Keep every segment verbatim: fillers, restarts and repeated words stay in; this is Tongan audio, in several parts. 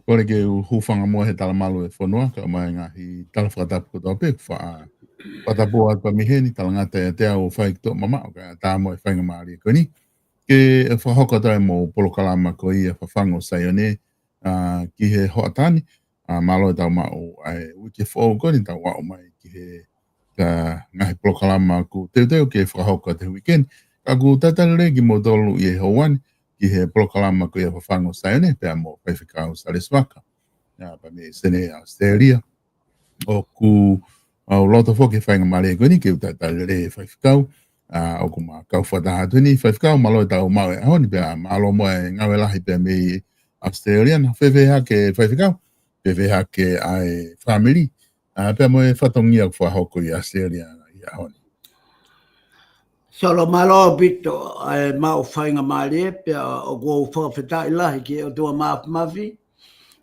Kole ke u hūfanga muʻa he talamalu e fonua, kae ʻumaʻā e ngaahi tala fakatapu kotoa pē, faʻa, fakatapu atu pē mei heni, talangata ʻiate au ʻo fai ki toʻo mamaʻo, kae ʻatā muʻa e faingamālie ko eni. Ke fakahoko atu ai mo e polokalama ko ia Fafangu ʻo Saione, ʻa, ki he hoʻatā ni, ʻa, mālō e tau maʻu ʻa e uike foʻou ko eni, tau aʻu mai ki he ka ngaahi polokalama ʻoku teuteu ke fakahoko atu he uike ni. Ka ʻoku talitali lelei kimoutolu ʻi he houa ni ki he polokalama ko ia Fafangu ʻo Saione, pea mo Faifekau Salesi Vaka. ʻA, pea mei Senē, ʻAositelēlia. ʻOku, ʻa, ou loto foki he faingamālie ko eni ke u talitali lelei e Faifekau, ʻa, ʻoku ma kau fakataha atu ni. Faifekau, mālō e tau maʻu e ʻaho ni, pea mālō muʻa e ngāue lahi pea mei ʻAositelēlia. Naʻe fēfē hake Faifekau, fēfē hake ʻa e fāmili, ʻa, pea mo e fatongia ʻoku fakahoko ʻi ʻAositelēlia ʻi he ʻaho ni? Solo, mālō ʻaupito ʻa e maʻu faingamālie, pea ʻoku ou fakafetaʻi lahi ki he ʻOtua Māfimafi,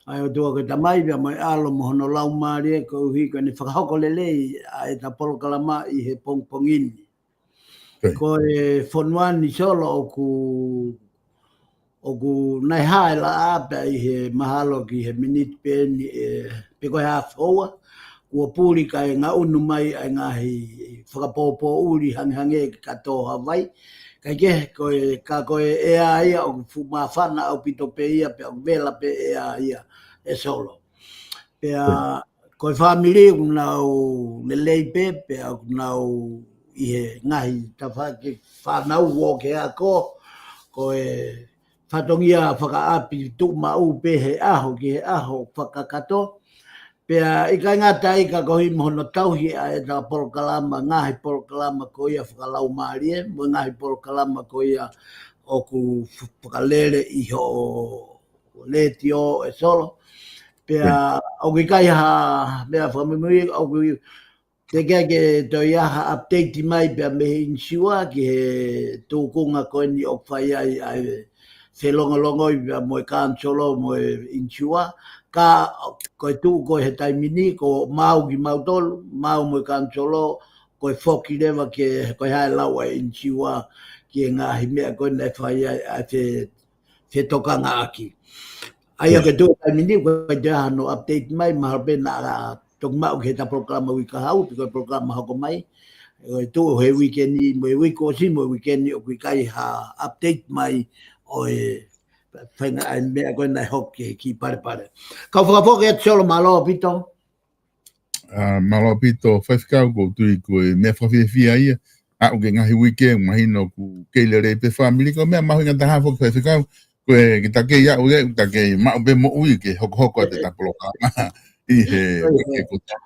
ʻa e ʻOtua ko e Tamai, pea mo e ʻAlo mo hono Laumālie, koeʻuhi ko ʻene fakahoko lelei ʻa ʻeta polokalama ʻi he pongipongi ni. Ko e fonua ni, Solo, ʻoku, ʻoku nau hā e laʻā pea ʻi he mahalo ki he miniti pē eni, ʻe, pe ko e haafe houa, kuo puli kae ngaʻunu mai ʻa e ngaahi fakapōpōʻuli hangehangē ki he katoa ʻo Havaiʻi. Kae kehe, ko e, ka ko e ʻea ia ʻoku fuʻu māfana ʻaupito pē ia, pea ʻoku vela pē ʻea ia, ʻe Solo. Pea ko e fāmili ʻoku nau lelei pē, pea ʻoku nau ʻi he ngaahi tafaʻaki fānau ʻo ke ako, ko e fatongia fakaʻapi tuʻumaʻu pē he ʻaho ki he ʻaho fakakakato. Pea ʻikai ngata ai ka koeʻuhi mo hono tauhi ʻa ʻeta polokalama, ngaahi polokalama ko ia fakalaumālie, mo e ngaahi polokalama ko ia ʻoku fakalele ʻi hoʻo letiō, ʻe Solo. Pea ʻoku ʻikai ha meʻa fakamuimui, ʻoku teʻeki ke toe ʻi ai ha update mai pea mei he inisiua ki he tūkunga ko eni ʻoku fai ai ʻa e felongolongoi pea mo e kanisolo mo e inisiua. Ka ko e tuʻu ko ē he taimi ni, ko mautolu, mautolu mo e kanisolo, ko e foki leva ke, ko e hā e lau ʻa e inisiua ki he ngaahi meʻa ko ē naʻe fai ai ʻa e fe-, fetokangaʻaki. ʻA ia ke tuʻu he taimi ni, ʻoku ʻikai toe ʻi ai hano update mai, mahalo pē naʻa toki maʻu ki heʻeta polokalama uike kahaʻu, pe ko e polokalama hoko mai. ʻE tuʻu he uike ni, mo e uike ʻosi, mo e uike ni ʻoku ʻikai ha update mai ʻo e fainga ʻa e meʻa ko ē naʻe hoko ki, ki Palepale. Kau fakafoki atu, Solo, mālō ʻaupito. ʻA, mālō ʻaupito, Faifekau, ʻoku ou tui ko e meʻa fakafiefia ia. Aʻu ki he ngaahi uike, mahino ʻoku kei lelei pē fāmili, ko e meʻa mahuʻinga taha foki, Faifekau, ko e kita kei aʻu ia, kita kei maʻu pē moʻui ke hokohoko atu ʻeta polokalama ʻi he uike kotoa.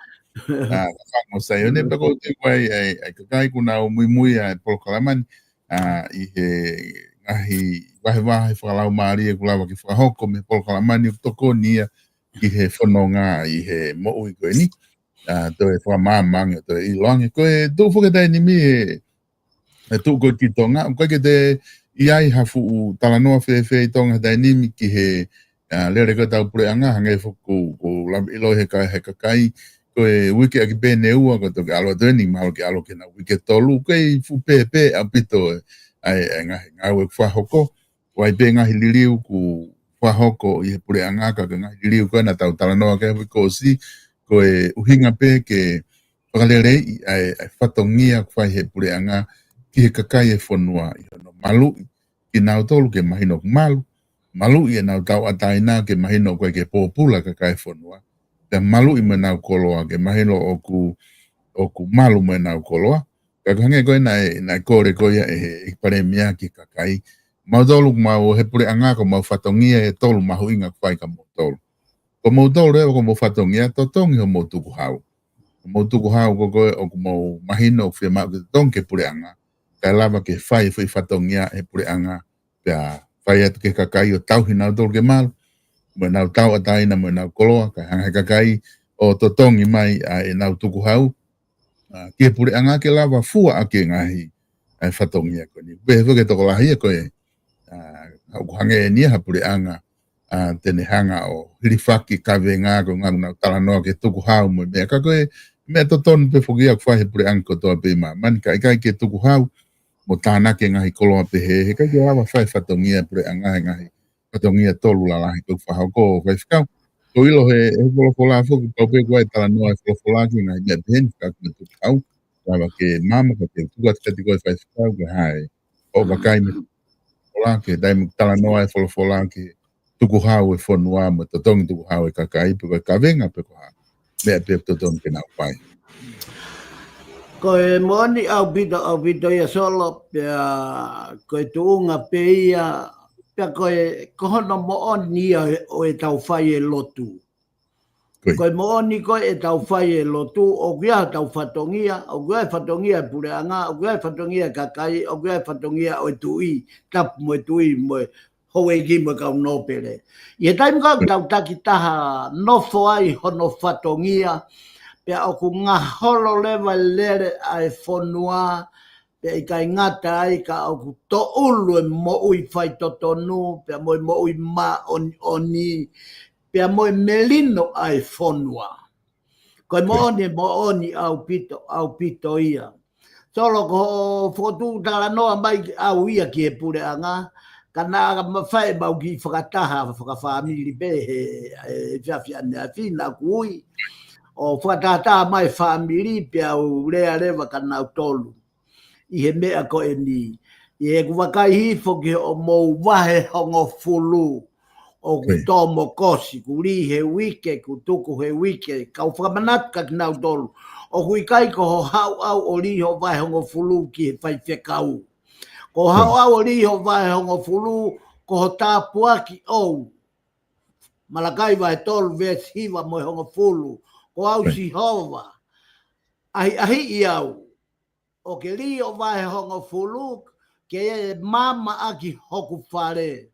ʻA, Fafangu ʻo Saione, pea ʻoku ou tui ko e, ʻa e, ʻa e kakai ʻoku nau muimui ʻa e polokalama ni, ʻa, ʻi he ngaahi vahevahe fakalaumālie ʻoku lava ke fakahoko mei he polokalama ni, ʻoku tokoni ia ki he fononga ʻi he moʻui ko eni. ʻA, toe fakamāmani, toe ʻiloange. Ko e tuʻu foki he taimi ni he, he tuʻu ko ē ki Tonga, ʻoku ʻikai ke toe ʻi ai ha fuʻu talanoa fēfē ʻi Tonga he taimi ni ki he, ʻa, lele ko ē ʻetau puleʻanga, hangē foki ko, ko e lave ʻilo he ka-, he kakai, ko e uike ʻaki pē ʻe ua, ko e toki ʻalu atu eni, mahalo ke ʻalu ki he uike tolu, ko e fuʻu pēpē ʻaupito ʻa e, ʻa e ngaahi ngāue ʻoku fakahoko. ʻOku ʻi ai pē ngaahi liliu ʻoku fakahoko ʻi he puleʻanga, ka ko e ngaahi liliu ko ē naʻa tau talanoa ki ai he uike kuo ʻosi, ko e ʻuhinga pē ke fakaleleiʻi ʻa e, ʻa e fatongia ʻoku fai he puleʻanga ki he kakai e fonua ʻi hono maluʻi kinautolu ke mahino ʻoku malu, maluʻi ʻenau tauʻatāina ke mahino ʻoku ʻikai ke pōpula e kakai e fonua, pea maluʻi mo ʻenau koloa ke mahino ʻoku, ʻoku malu mo ʻenau koloa. Ka ko e hangē ko ē naʻe, naʻe kole ko ia ʻe he, ʻe he Palēmia ki he kakai. Mautolu ʻoku mau he puleʻanga, ko homau fatongia ʻe tolu mahuʻinga ʻoku fai kia moutolu. Ko moutolu ē, ko homou fatongia, totongi homou tukuhau. Ko homou tukuhau ko ē ʻoku mou mahino ʻoku fiemaʻu ke totongi ki he puleʻanga, kae lava ke fai e foʻi fatongia ʻe he puleʻanga, pea fai atu ki he kakai ʻo tauhi kinautolu ke malu, mo ʻenau tauʻatāina mo ʻenau koloa, kae hanga ʻe he kakai ʻo totongi mai ʻa ʻenau tukuhau, ʻa, ki he puleʻanga ke lava fua ʻaki e ngaahi, ʻa e fatongia ko eni. Pehē foki ʻe he tokolahi ia ko e, ʻa, ʻoku hangē eni ia ha puleʻanga, ʻa, te ne hanga ʻo hilifaki kavenga ko e ʻuhinga ʻenau talanoa ki he tukuhau mo e meʻa, ka ko e meʻa totonu pē foki ia ʻoku fai he puleʻanga kotoa pē ʻi māmani, ka ʻikai ke tukuhau mo tānaki e ngaahi koloa pehē, heʻikai ke lava fai fatongia puleʻanga he ngaahi fatongia tolu lalahi ʻoku fakahoko, Faifekau. Ko e ʻilo he, he folofola foki, pau pē ko e talanoa e folofola ki he ngaahi meʻa pehē ni, fakaʻaku mo e tukuhau. Lava ke maama ka te tuku atu kiate koe Faifekau ke hae. ʻO vakai mo e folofola ke, taimi talanoa e folofola ki he tukuhau e fonua mo e totongi tukuhau e kakai pe ko e kavenga pe ko ha meʻa pē totonu ke nau fai. Ko e moʻoni ʻaupito, ʻaupito ia Solo, pea ko e tuʻunga pē ia, pea ko e, ko hono moʻoni ia ʻo e, ʻo ʻetau fai e lotu. Ko ia. Ko e moʻoni ko e ʻetau fai e lotu, ʻoku ʻi ai hotau fatongia, ʻoku ʻi ai e fatongia e puleʻanga, ʻoku ʻi ai e fatongia e kakai, ʻoku ʻi ai e fatongia ʻo e tuʻi, tapu mo e tuʻi, mo e houʻeiki mo e kau nōpele. ʻI he taimi ko ē ʻoku tau takitaha nofo ai hono fatongia, pea ʻoku ngaholo leva e lele ʻa e fonua, pea ʻikai ngata ai ka ʻoku tōʻulu e moʻui faitotonu, pea mo e moʻui māʻoniʻoni, pea mo e melino ʻa e fonua. Ko e moʻoni, moʻoni ʻaupito, ʻaupito ia. Solo, ko hoʻo fokotuʻu talanoa mai au ia ki he puleʻanga, ka naʻa mafai mau kiʻi fakataha fakafāmili pē he, he efiafi ʻaneafi naʻa ku ui. ʻO fakatahataha mai fāmili pea u lea leva kia nautolu ʻi he meʻa ko eni. ʻI heʻeku vakai hifo ki hoʻomou vahe hongofulu, ʻoku tō mo kosi, ku lī he uike, ku tuku he uike, kau fakamanatu kia kinautolu. ʻOku ʻikai ko ho haʻuhaʻu ʻo lī ho vahe hongofulu ki he faifekau. Ko ho haʻuhaʻu ʻo lī ho vahe hongofulu, ko ho tāpuaki ʻoʻou. Malakai vahe tolu veesi hiva mo e hongofulu. Ko au Sihova, ʻahiʻahiʻi au. ʻO ke lī ho vahe hongofulu, ke maama ʻaki hoku fale.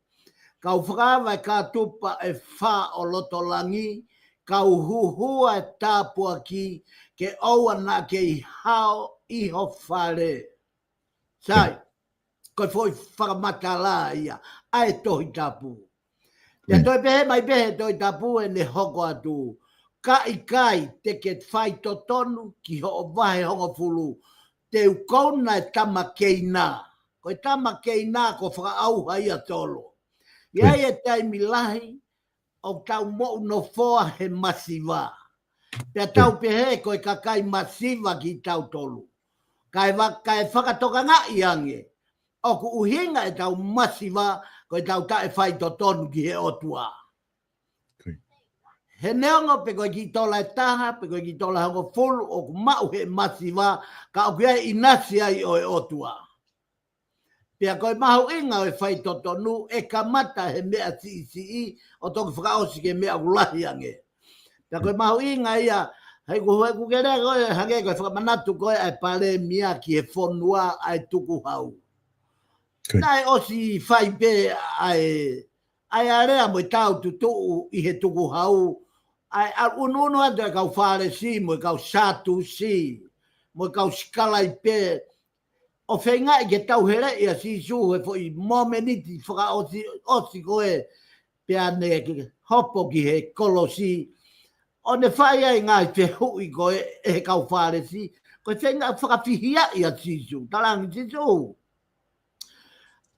Kau fakaava e kātupa ʻe fā ʻo loto langi, kau huhua e tāpuaki, ke ʻoua naʻa kei hao ʻi ho fale. Sai, ko e foʻi fakamatala ia ʻa e Tohi Tapu. Pea toe pehē mai pē he Tohi Tapu ʻene hoko atu, ka ʻikai te ke faitotonu ki hoʻo vahe hongofulu, te u kouna e tama Keina. Ko e tama Keina ko e fakaʻauha ia Solo. ʻI ai e taimi lahi, ʻoku tau moʻunofoa he masiva. Pea tau pehē ko e kakai masiva kitautolu. Kae va-, kae fakatokangaʻi ange, ʻoku ʻuhinga ʻetau masiva, ko ʻetau taʻefaitotonu ki he ʻOtua. He neongo pe ko e kiʻi tola ʻe taha, pe ko e kiʻi tola hongofulu, ʻoku maʻu he masiva, ka ʻoku ʻi ai e ʻinasi ai ʻo e ʻOtua. Pea ko e mahuʻinga ʻo e faitotonu, ʻe kamata he meʻa siʻisiʻi, ʻo toki fakaʻosi ki he meʻa ʻoku lahi ange. Pea ko e mahuʻinga ia, hei ku, hei ku kelea ko e, hangē ko e fakamanatu ko e ʻa e palēmia ki he fonua ʻa e tukuhau. Naʻe ʻosi fai pē ʻa e, ʻa e alea mo e tau tutuʻu ʻi he tukuhau, ʻa e ʻunuʻunu atu e kau Fālesi, mo e kau Sātusi, mo e kau sikalaipe, ʻo feingaʻi ke tauheleʻi ʻa Sīsū he foʻi momeniti fakaʻosi, ʻosi ko e pea ne hopo ki he kolosi, ʻo ne fai ai ngaahi fehuʻi ko e, ʻe he kau Fālesi, ko e feingaʻi fakafihiaʻi ʻa Sīsū, talaange Sīsū.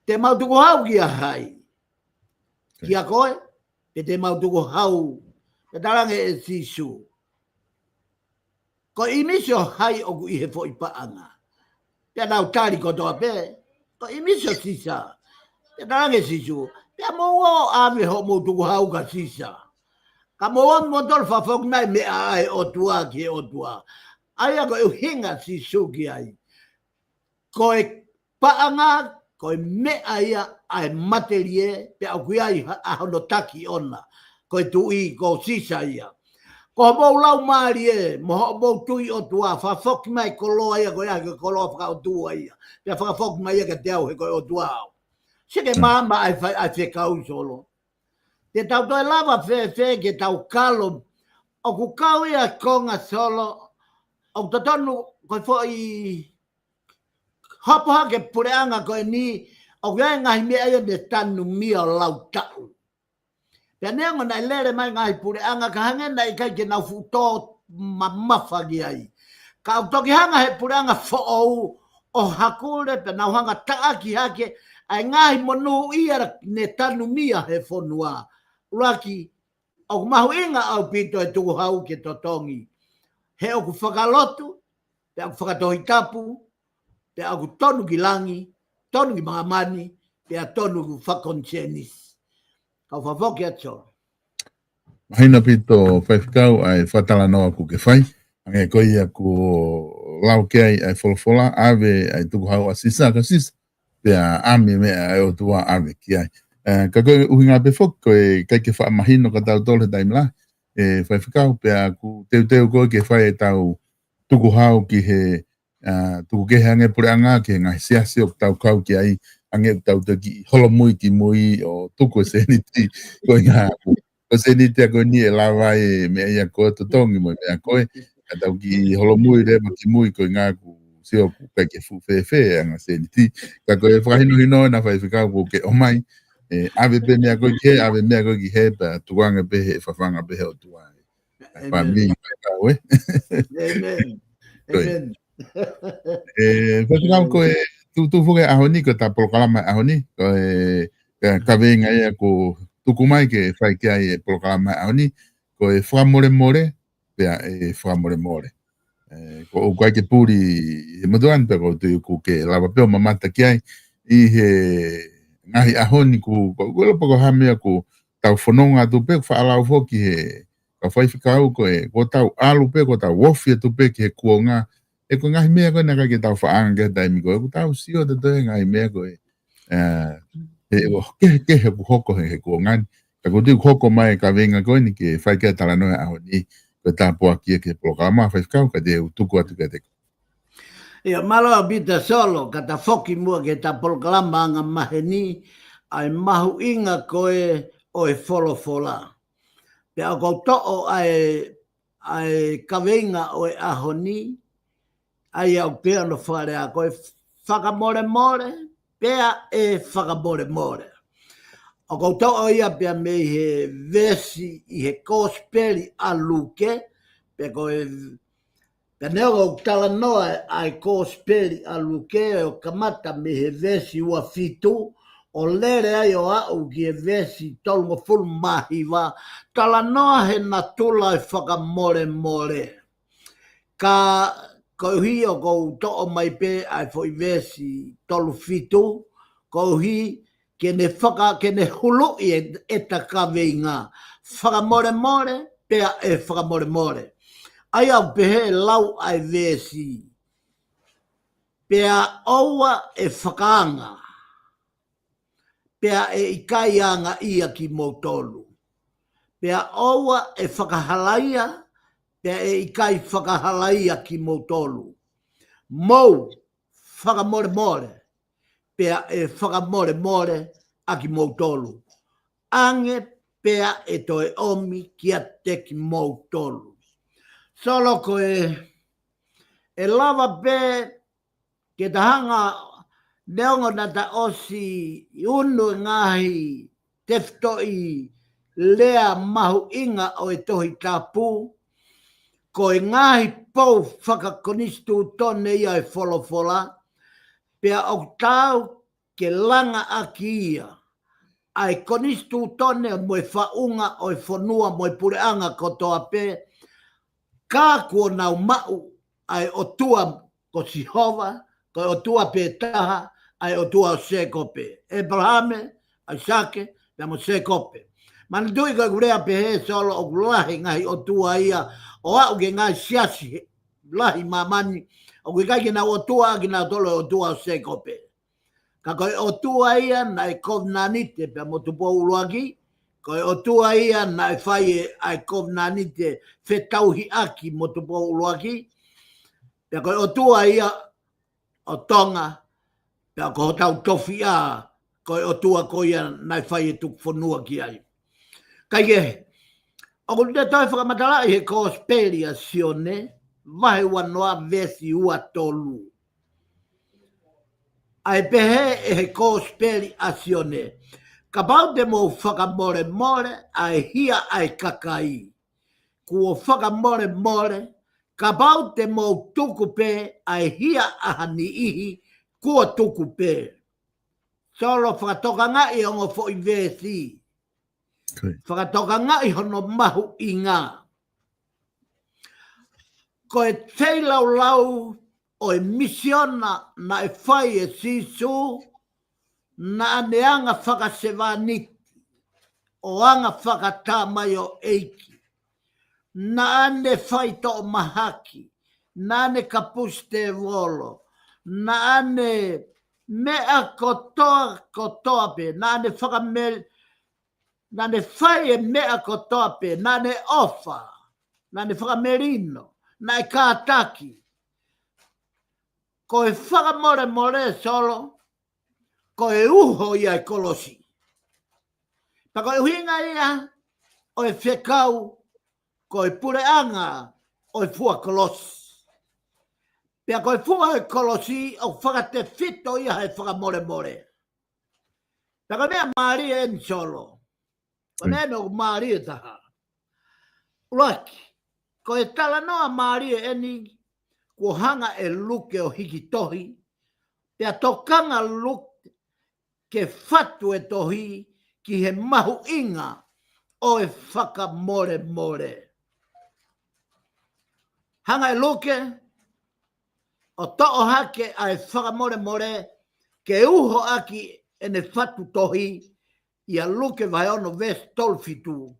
Te mau tukuhau kia hai? Kia koe, pe te mau tukuhau, pea talaange ʻe Sīsū. Ko e ʻīmisi ʻo hai ʻoku ʻi he foʻi paʻanga? Pea nau tali kotoa pē, ko e ʻīmisi ʻo Sisa. Pea talaange ʻe Sīsū, pea mou ō ʻave hoʻomou tukuhau kia Sisa. Ka mou ō moutolu fakafoki mai meʻa ʻa e ʻOtua ki he ʻOtua. ʻA ia ko e ʻuhinga Sīsū ki ai. Ko e paʻanga, ko e meʻa ia ʻa e matelie, pea ʻoku ʻi ai ha-, ʻa hono taki ʻona. Ko e tuʻi, ko Sisa ia. Ko hoʻomou laumālie, mo hoʻomou tui ʻOtua, fakafoki mai koloa ia, ko ia ko e koloa fakaʻotua ia. Pea fakafoki mai ia kiate au he ko e ʻOtua au. Sio ki he maama ʻa e fai-, ʻa e fekau Solo. Te tau toe lava fēfē ke tau kalo. ʻOku kau ia konga Solo. ʻOku totonu ko e foʻi hopo hake puleʻanga ko eni, ʻoku ʻi ai e ngaahi meʻa ia ne tanumia ʻo lau taʻu. Pea neongo naʻe lele mai ngaahi puleʻanga ka hangē naʻe ʻikai ke nau fuʻu tō mamafa ki ai. Ka ʻoku toki hanga he puleʻanga foʻou ʻo hakule pea nau hanga taʻaki hake ʻa e ngaahi monūʻia ne tanumia he fonua. ʻUluaki, ʻoku mahuʻinga ʻaupito e tukuhau ke totongi. He ʻoku fakalotu, pea ʻoku fakatohitapu, pea ʻoku tonu ki langi, tonu ki māmani, pea tonu ki fakakonisenisi. Kau fakafoki atu Solo. Mahino ʻaupito Faifekau ʻa e fakatalanoa kuo ke fai. Hangē ko ia kuo lau ki ai ʻa e folofola, ʻave ʻa e tukuhau ʻa Sisa kia Sisa, pea ʻami e meʻa ʻa e ʻOtua ʻave ki ai. Ē, ka ko e ʻuhinga pē foki, ko e ʻikai ke faʻa mahino kia tautolu he taimi lahi, ē, Faifekau, pea ʻoku teuteu koe ke fai ʻetau tukuhau ki he, ā, tuku kehe ange puleʻanga ki he ngaahi siasi ʻoku tau kau ki ai, hangē ʻoku tau toki holomui ki mui ʻo tuku e sēniti, ko e ngaahi ko e sēniti ia ko eni ʻe lava e meʻa ia ko e totongi mo e meʻa ko ē. Ka tau kiʻi holomui leva ki mui ko e ngaahi ʻoku sio ʻoku ʻikai ke fuʻu fēfē ʻa e anga sēniti. Ka ko e fakahinohino ena Faifekau kuo ke ʻomai. Ē, ʻave pē meʻa ko ē ki hē, ʻave meʻa ko ē ki hē, pea tuku ange pē he fafanga pē he ʻOtua. ʻA e fāmili Faifekau, ē? ʻĒmeni. Ko ia. ʻĒmeni. Ē, Faifekau ko e tuʻutuʻu foki ʻaho ni, ko ʻeta polokalama ʻaho ni, ko e, ko e kaveinga ia kuo tuku mai ke fai ki ai e polokalama ʻaho ni, ko e fakamolemole, pea ʻe fakamolemole. Ē, ko ʻoku ʻikai ke puli he motuʻa ni pea ko e tui ʻoku ke lava pē ʻo mamata ki ai ʻi he ngaahi ʻaho ni kuo, ko, ko e lapa ko ha meʻa kuo tau fononga atu pē, kuo faʻa lau foki he kau Faifekau ko e, kuo tau ʻalu pē, kuo tau ofi atu pē ki he kuonga. Ē ko e ngaahi meʻa ko ē naʻe ʻikai ke tau faʻa ʻanga ki he taimi ko ē, kuo tau sio atu he ngaahi meʻa ko ē. Ē, ʻe, ʻo, kehekehe ʻoku hoko he, he kuonga ni. Ka ko e tuʻu ʻoku hoko mai e kaveinga ko eni ke fai ki ai e talanoa he ʻaho ni, ko e tāpuaki ia ki he polokalama Faifekau, ka te u tuku atu kiate koe. ʻIa, mālō ʻaupito Solo, ka ta foki muʻa ki heʻeta polokalama angamaheni, ʻa e mahuʻinga ko ē ʻo e folofola. Pea ʻoku ou toʻo ʻa e, ʻa e kaveinga ʻo e ʻaho ni, ʻa ia ʻoku pehē hono fakalea ko e fakamolemole, pea ʻe fakamolemole. ʻOku ou toʻo ia pea mei he veesi ʻi he Kosipeli ʻa Luke, pea ko e, pea neongo ʻoku talanoa ʻa e Kosipeli ʻa Luke ʻo kamata mei he veesi ua fitu, ʻo lele ai ʻo aʻu ki he veesi tolungofulu mā hiva, talanoa he natula e fakamolemole. Ka koeʻuhi ʻoku ou toʻo mai pē ʻa e foʻi veesi tolu fitu, koeʻuhi ke ne faka-, ke ne huluʻi e, ʻeta kaveinga, fakamolemole, pea ʻe fakamolemole. ʻA ia ʻoku pehē lau ʻa e veesi. Pea ʻoua ʻe fakaanga, pea ʻe ʻikai angaʻia kimoutolu. Pea ʻoua ʻe fakahalaia, pea ʻe ʻikai fakahalaia kimoutolu. Mou fakamolemole, pea ʻe fakamolemole ʻa kimoutolu. ʻAnge pea ʻe toe ʻomi kiate kimoutolu. Solo ko e, ʻe lava pē ke ta hanga neongo naʻa ta ʻosi unu e ngaahi tefitoʻi lea mahuʻinga ʻo e Tohi Tapu, ko e ngaahi pou fakakonisitūtone ia e folofola, pea ʻoku tau ke langa ʻaki ia ʻa e konisitūtone mo e faʻunga ʻo e fonua mo e puleʻanga kotoa pē, ka kuo nau maʻu ʻa e ʻOtua ko Sihova, ko e ʻOtua pē taha, ʻa e ʻOtua ʻo Sēkope. ʻĒpalahame, ʻAisake, pea mo Sēkope. Manatuʻi ko ʻeku lea pehē Solo ʻoku lahi ngaahi ʻotua ia, ʻo aʻu ki he ngaahi siasi lahi māmani, ʻoku ʻikai ke nau ʻotua ʻa kinautolu e ʻOtua ʻo Sēkope. Ka ko e ʻOtua ia naʻe kovinānite pea mo Tupou ʻUluaki, ko e ʻOtua ia naʻe fai e ʻa e kovinānite fetauhiʻaki mo Tupou ʻUluaki, pea ko e ʻOtua ia ʻo Tonga, pea ko hotau tofiʻa, ko e ʻOtua ko ia naʻe fai e tuku fonua ki ai. Kaikehe, ʻoku te toe fakamatalaʻi he Kosipeli ʻa Sione, vahe uanoa veesi ua tolu. ʻA e pehē ʻe he Kosipeli ʻa Sione, kapau te mou fakamolemole ʻa e hia ʻa e kakai, kuo fakamolemole, kapau te mou tuku pē ʻa e hia ʻa ha niʻihi, kuo tuku pē. Solo, fakatokangaʻi e ongo foʻi veesi. Fakatokangaʻi hono mahuʻinga. Ko e feilaulau ʻo e misiona naʻe fai ʻe Sīsū, naʻa ne anga fakasevāniti, ʻo anga fakatamaioʻeiki. Naʻa ne faitoʻomahaki, naʻa ne kapusi tēvolo, naʻa ne meʻa kotoa, kotoa pē, naʻa ne fakamel-, naʻa ne fai e meʻa kotoa pē, naʻa ne ʻofa, naʻa ne fakamelino, naʻe kātaki. Ko e fakamolemole, Solo, ko e uho ia e kolosi. Pea ko e ʻuhinga ia ʻo e fekau, ko e puleʻanga ʻo e fua kolosi. Pea ko e fua e kolosi ʻoku fakatefito ia he fakamolemole. Pea ko e meʻa mālie eni, Solo. Ko e meʻa eni ʻoku mālie taha. ʻUluaki, ko e talanoa mālie eni, kuo hanga ʻe Luke ʻo hiki tohi, pea tokanga Luke ke fatu e tohi ki he mahuʻinga ʻo e fakamolemole. Hanga ʻe Luke ʻo toʻo hake ʻa e fakamolemole ke uho ʻaki ʻene fatu tohi, ʻia Luke vahe ono veesi tolu fitu.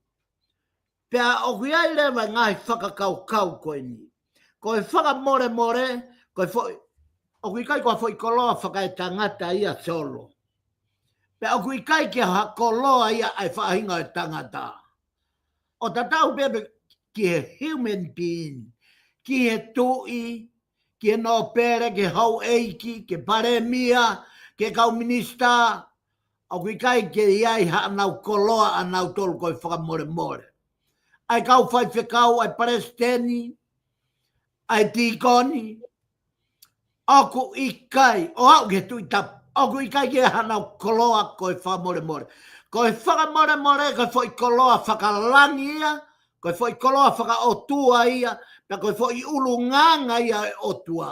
Pea ʻoku ʻi ai leva e ngaahi fakakaukau ko eni. Ko e fakamolemole, ko e foʻi, ʻoku ʻikai ko ha foʻi koloa fakaetangata ia, Solo. Pea ʻoku ʻikai ke ha koloa ia ʻa e faʻahinga ʻo e tangata. ʻO tatau pē pē ki he human being, ki he tuʻi, ki he nōpele, ki he houʻeiki, ki he palēmia, ki he kau minisitā, ʻoku ʻikai ke ʻi ai haʻanau koloa ʻanautolu ko e fakamolemole. ʻA e kau faifekau, ʻa e palesiteni, ʻa e tīkoni, ʻoku ʻikai, ʻo aʻu ki he Tuʻi Tapu, ʻoku ʻikai ke ʻi ai haʻanau koloa ko e fakamolemole. Ko e fakamolemole, ko e foʻi koloa fakalangi ia, ko e foʻi koloa fakaʻotua ia, pea ko e foʻi ʻulungaanga ia e ʻOtua.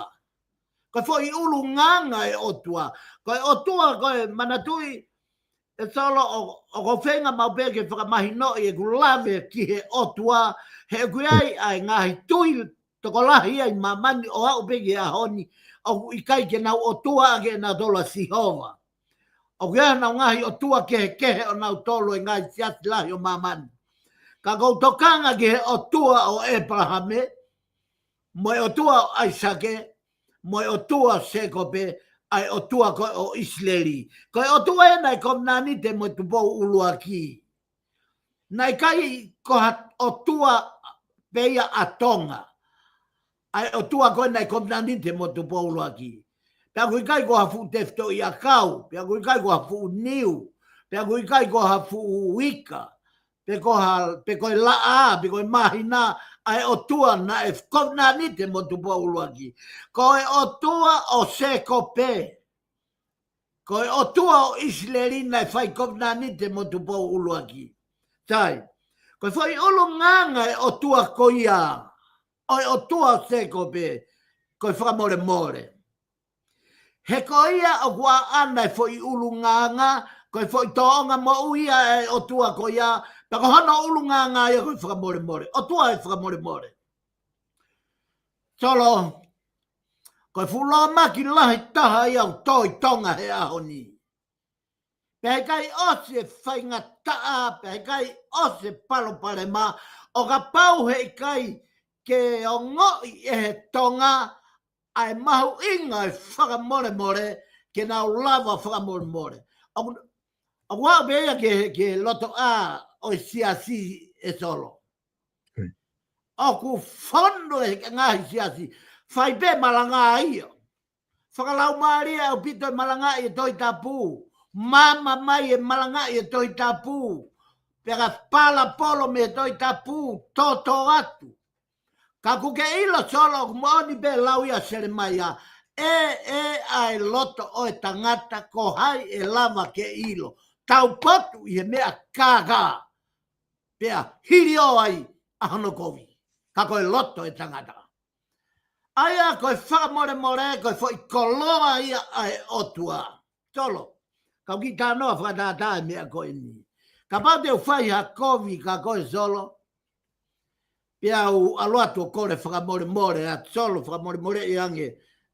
Ko e foʻi ʻulungaanga e ʻOtua. Ko e ʻOtua, ko e manatuʻi, ʻe Solo, ʻo, ʻoku ou feinga maʻu pē ke fakamahinoʻi ʻeku lave ki he ʻOtua, he ʻoku ʻi ai ʻa e ngaahi tui tokolahi ia ʻi māmani ʻo aʻu pē ki he ʻaho ni, ʻoku ʻikai ke nau ʻOtua ʻaki ʻenautolu ʻa Sihova. ʻOku ʻi ai ʻenau ngaahi ʻotua kehekehe ʻonautolu ʻi he ngaahi siasi lahi ʻo māmani. Ka ʻoku ou tokanga ki he ʻOtua ʻo ʻĒpalahame, mo e ʻOtua ʻo ʻAisake, mo e ʻOtua ʻo Sēkope, ʻa e ʻOtua ko ē ʻo ʻIsileli. Ko e ʻOtua ē naʻe kovinānite mo Tupou ʻUluaki. Naʻe ʻikai ko ha ʻOtua pē ia ʻa Tonga. ʻA e ʻOtua ko ē naʻe kovinānite mo Tupou ʻUluaki. Pea ʻoku ʻikai ko ha fuʻu tefitoʻi ʻakau, pea ʻoku ʻikai ko ha fuʻu niu, pea ʻoku ʻikai ko ha fuʻu ika, pe ko ha, pe ko e laʻā, pe ko e māhina, ʻa e ʻOtua naʻe kovinānite mo Tupou ʻUluaki. Ko e ʻOtua ʻo Sēkope. Ko e ʻOtua ʻo ʻIsileli naʻe fai kovinānite mo Tupou ʻUluaki. Sai, ko e foʻi ʻulungaanga e ʻOtua ko ia, ʻo e ʻOtua ʻo Sēkope, ko e fakamolemole. He ko ia ʻoku ʻaʻana e foʻi ʻulungaanga, ko e foʻi tōʻonga moʻui ia e ʻOtua ko ia, pea ko hono ʻulungaanga ia ko e fakamolemole. ʻOtua e fakamolemole. Solo, ko e fuʻu lōmaki lahi taha ia ʻoku tō ʻi Tonga he ʻaho ni. Pea ʻikai ʻosi e faingataʻa, pea ʻikai ʻosi e palopalema, ʻo kapau heʻikai ke ongoʻi ʻe he Tonga ʻa e mahuʻinga e fakamolemole, ke nau lava fakamolemole. ʻOku, ʻoku aʻu pē ia ki he, ki he lotoʻā ʻo e siasi, ʻe Solo. ʻOku fonu e ngaahi siasi, fai pē malanga ia. Fakalaumālie ʻaupito e malangaʻi e Tohi Tapu. Maama mai e malangaʻi e Tohi Tapu. Pea ka palapolo mei he Tohi Tapu, tōtō atu. Ka ʻoku ke ʻilo, Solo, ʻoku moʻoni pē lau ia Selemaia. ʻE, ʻe ʻa e loto ʻo e tangata ko hai ʻe lava ke ʻilo. Taupotu ʻi he meʻa kākā. Pea hili ʻo ai ʻa hono kovi. Ka ko e loto e tangata. ʻA ia ko e fakamolemole, ko e foʻi koloa ia ʻa e ʻOtua. Solo, kau kiʻi talanoa fakatātā e meʻa ko eni. Kapau te u fai ha kovi kia koe Solo, pea u ʻalu atu ʻo kole fakamolemole, ʻa Solo fakamolemoleʻi ange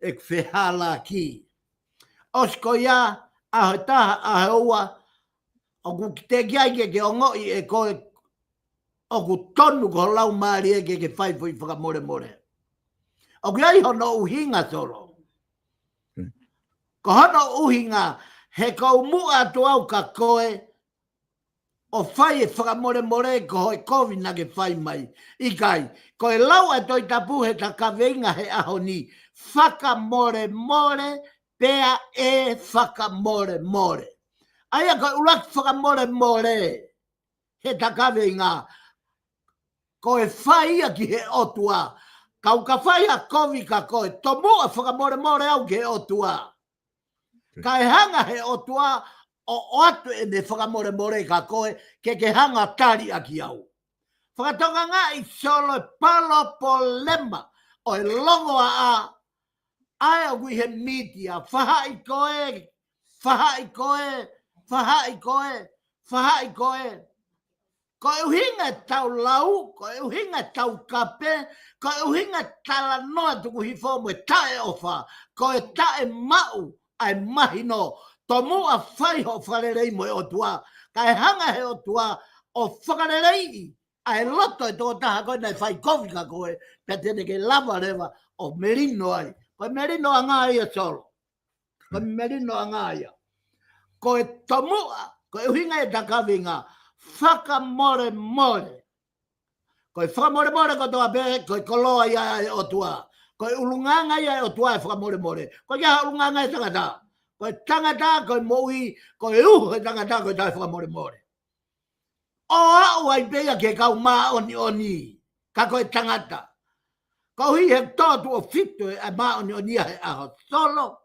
ʻeku fehālaaki. ʻOsi ko ia, ʻaho ʻe taha, ʻaho ʻe ua, ʻoku teʻeki ai ke ke ongoʻi ʻe koe ʻoku tonu ko ho laumālie ke ke fai foʻi fakamolemole. ʻOku ʻi ai hono ʻuhinga Solo. Ko hono ʻuhinga, he ʻoku ou muʻa atu au kia koe, ʻo fai e fakamolemole ko hoʻo kovi naʻa ke fai mai. ʻIkai, ko e lau ʻa e Tohi Tapu he ta kaveinga he ʻaho ni, fakamolemole pea ʻe fakamolemole. ʻA ia ko e ʻuluaki fakamolemole he ta kaveinga, ko e fai ia ki he ʻOtua. Kapau ka fai ha kovi kia koe, tomuʻa fakamolemole au ki he ʻOtua. Kae hanga he ʻOtua ʻo ʻoatu ʻene fakamolemole kia koe, ke ke hanga tali ʻaki au. Fakatokangaʻi Solo e palopalema ʻo e longoaʻa, ʻa ē ʻoku ʻi he mītia, fahaʻi koe, fahaʻi koe, fahaʻi koe, fahaʻi koe. Ko e ʻuhinga ʻetau lau, ko e ʻuhinga ʻetau kape, ko e ʻuhinga e talanoa tuku hifo mo e taʻeʻofa, ko e taʻemaʻu ʻa e mahino, tomuʻa fai hoʻo fakalelei mo e ʻOtua, kae hanga he ʻOtua ʻo fakaleleiʻi ʻa e loto e tokotaha ko ē naʻe fai kovi kia koe, pea te ne kei lava leva ʻo melino ai. Ko e melinoʻanga ia Solo. Ko e melinoʻanga ia. Ko e tomuʻa, ko e ʻuhinga e ta kaveinga, fakamolemole. Ko e fakamolemole kotoa pē, ko e koloa ia ʻa e ʻOtua. Ko e ʻulungaanga ia ʻa e ʻOtua e fakamolemole. ʻOku ʻikai ha ʻulungaanga e tangata. Ko e tangata, ko e moʻui, ko e uho e tangata, ko e taʻefakamolemole. ʻO aʻu ai pē ia ki he kau māʻoniʻoni, ka ko e tangata. Koeʻuhi he tō tuʻo fitu ʻa e māʻoniʻoni ʻa e ʻaho Solo.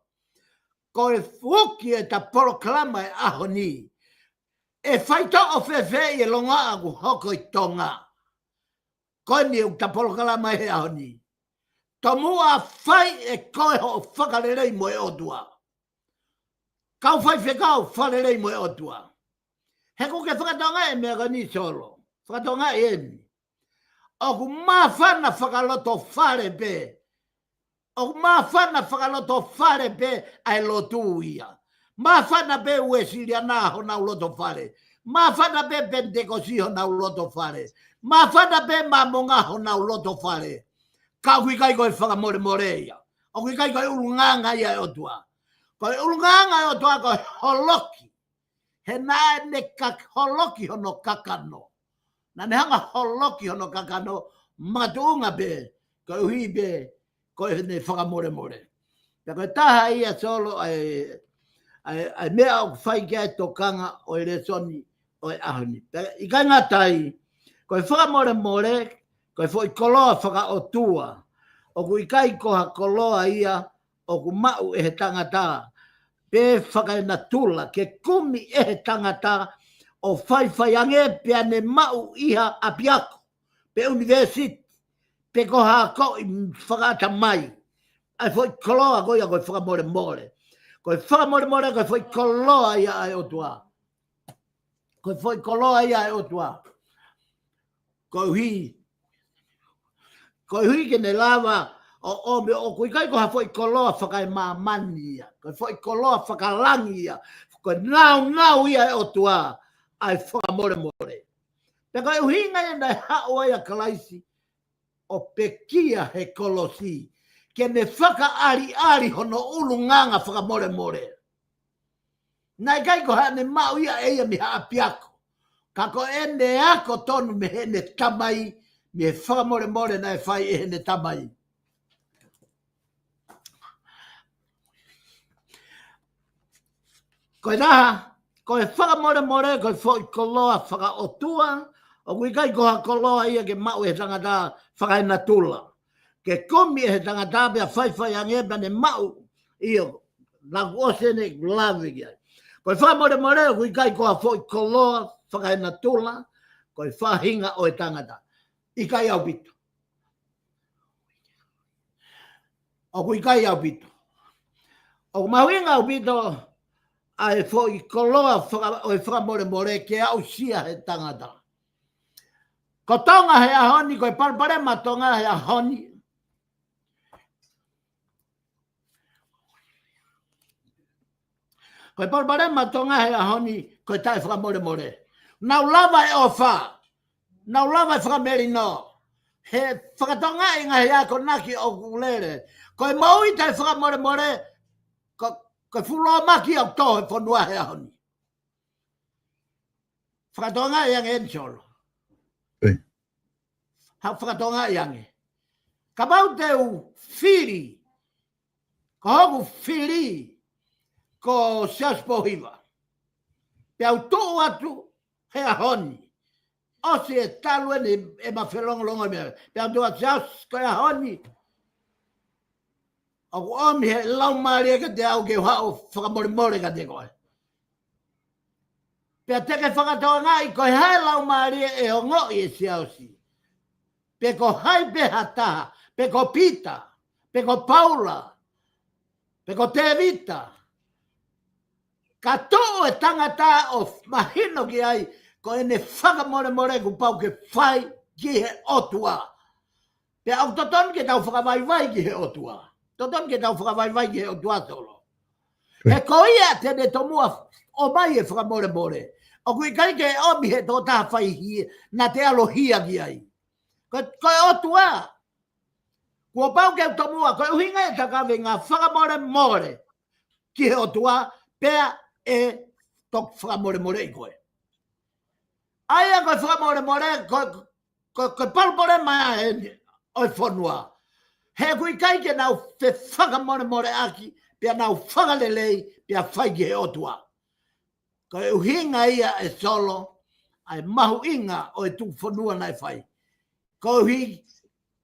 Ko e fuki e ta polokalama e ʻaho ni. ʻE faitoʻo fēfē ʻi he longoaʻa ʻoku hoko ʻi Tonga? Ko eni ʻoku ta polokalama he ʻaho ni. Tomuʻa fai ʻe koe hoʻo fakalelei mo e ʻOtua. Kau faifekau, fakalelei mo e ʻOtua. He ʻoku ke fakatokangaʻi e meʻa ko eni Solo. Fakatokangaʻi eni. ʻOku māfana fakalotofale pē. ʻOku māfana fakalotofale pē ʻa e lotu ia. Māfana pē Uēsiliana honau lotofale. Māfana pē Penitekosi honau lotofale. Māfana pē Māmonga honau lotofale. Ka ʻoku ʻikai ko e fakamolemole ia. ʻOku ʻikai ko e ʻulungaanga ia e ʻOtua. Ko e ʻulungaanga e ʻOtua ko e holoki. He naʻa ne ka holoki hono kakano. Naʻa ne hanga holoki hono kakano, makatuʻunga pē, koeʻuhi pē ko ʻene fakamolemole. Pea ko e taha ia Solo ʻa e, ʻa e, ʻa e meʻa ʻoku fai ki ai e tokanga ʻo e lēsoni ʻo e ʻaho ni. Pea ʻikai ngata ai, ko e fakamolemole, ko e foʻi koloa fakaʻotua. ʻOku ʻikai ko ha koloa ia ʻoku maʻu ʻe he tangata, pe fakaenatula, ke kumi ʻe he tangata ʻo faifai ange pea ne maʻu ʻi ha ʻapiako, pe ʻunivēsiti, pe ko ha akoʻi fakaʻatamai. ʻA e foʻi koloa ko ia ko e fakamolemole. Ko e fakamolemole ko e foʻi koloa ia ʻa e ʻOtua. Ko e foʻi koloa ia ʻa e ʻOtua. Koeʻuhi, koeʻuhi ke ne lava ʻo, ʻo meʻa ʻoku ʻikai ko ha foʻi koloa fakaemāmani ia. Ko e foʻi koloa fakalangi ia. Ko e naunau ia ʻa e ʻOtua ʻa e fakamolemole. Pea ko e ʻuhinga ia naʻe haʻu ai ʻa Kalaisi ʻo pekia he kolosi, ke ne fakaʻaliʻali hono ʻulungaanga fakamolemole. Naʻe ʻikai ko haʻane maʻu ia ʻe ia mei ha ʻapiako. Ka ko ʻene ako tonu mei heʻene Tamai, mei he fakamolemole naʻe fai ʻe heʻene Tamai. Ko e taha, ko e fakamolemole, ko e foʻi koloa fakaʻotua, ʻoku ʻikai ko ha koloa ia ke maʻu ʻe he tangata fakaenatula. Ke kumi ʻe he tangata pea faifai ange pea ne maʻu, ʻio, naʻa ku ʻosi ʻene lave ki ai. Ko e fakamolemole, ʻoku ʻikai ko ha foʻi koloa fakaenatula, ko e faʻahinga ʻo e tangata. ʻIkai ʻaupito. ʻOku ʻikai ʻaupito. ʻOku mahuʻinga ʻaupito ʻa e foʻi koloa faka-, ʻo e fakamolemole ke aʻusia he tangata. Ko Tonga he ʻaho ni, ko e palopalema Tonga he ʻaho ni. Ko e palopalema Tonga he ʻaho ni, ko e taʻefakamolemole. Nau lava e ʻofa, nau lava e fakamelino. He fakatokangaʻi e ngaahi akonaki ʻoku lele. Ko e moʻui taʻefakamolemole, ko, ko e fuʻu lōmaki ʻoku tō he fonua he ʻaho ni. Fakatokangaʻi ange eni Solo. ʻIo. Ha, fakatokangaʻi ange. Kapau te u fili, ko hoku fili, ko Siaosi Pōhiva. Pea u tuʻu atu he ʻaho ni. ʻOsi e talu eni ʻema felongolongo e meʻa. Pea u tuʻu atu Siaosi ko e ʻaho ni. ʻOku ʻomi he Laumālie kiate au ke u haʻu ʻo fakamolemole kiate koe. Pea te ke fakatokangaʻi ko e hā e Laumālie ʻe ongoʻi ʻe Siaosi. Pe ko hai pē ha taha, pe ko Pita, pe ko Paula, pe ko Tēvita. Ka tuʻu e tangata ʻo mahino ki ai, ko ʻene fakamolemole kuo pau ke fai ki he ʻOtua. Pea ʻoku totonu ke tau fakavaivai ki he ʻOtua. Totonu ke tau fakavaivai ki he ʻOtua Solo. He ko ia te ne tomuʻa ʻomai e fakamolemole. ʻOku ʻikai ke ʻomi he tokotaha faihia, naʻa te ʻalohia ki ai. Ko, ko e ʻOtua. Kuo pau ke tomuʻa, ko e ʻuhinga e takavenga fakamolemole ki he ʻOtua, pea ʻe toki fakamolemoleʻi koe. ʻA ia ko e fakamolemole, ko, ko, ko e palopalema eni ʻo e fonua. He ʻoku ʻikai ke nau fefakamolemoleʻaki, pea nau fakalelei, pea fai ki he ʻOtua. Ko e ʻuhinga ia ʻe Solo, ʻa e mahuʻinga ʻo e tuʻufonua naʻe fai. Koeʻuhi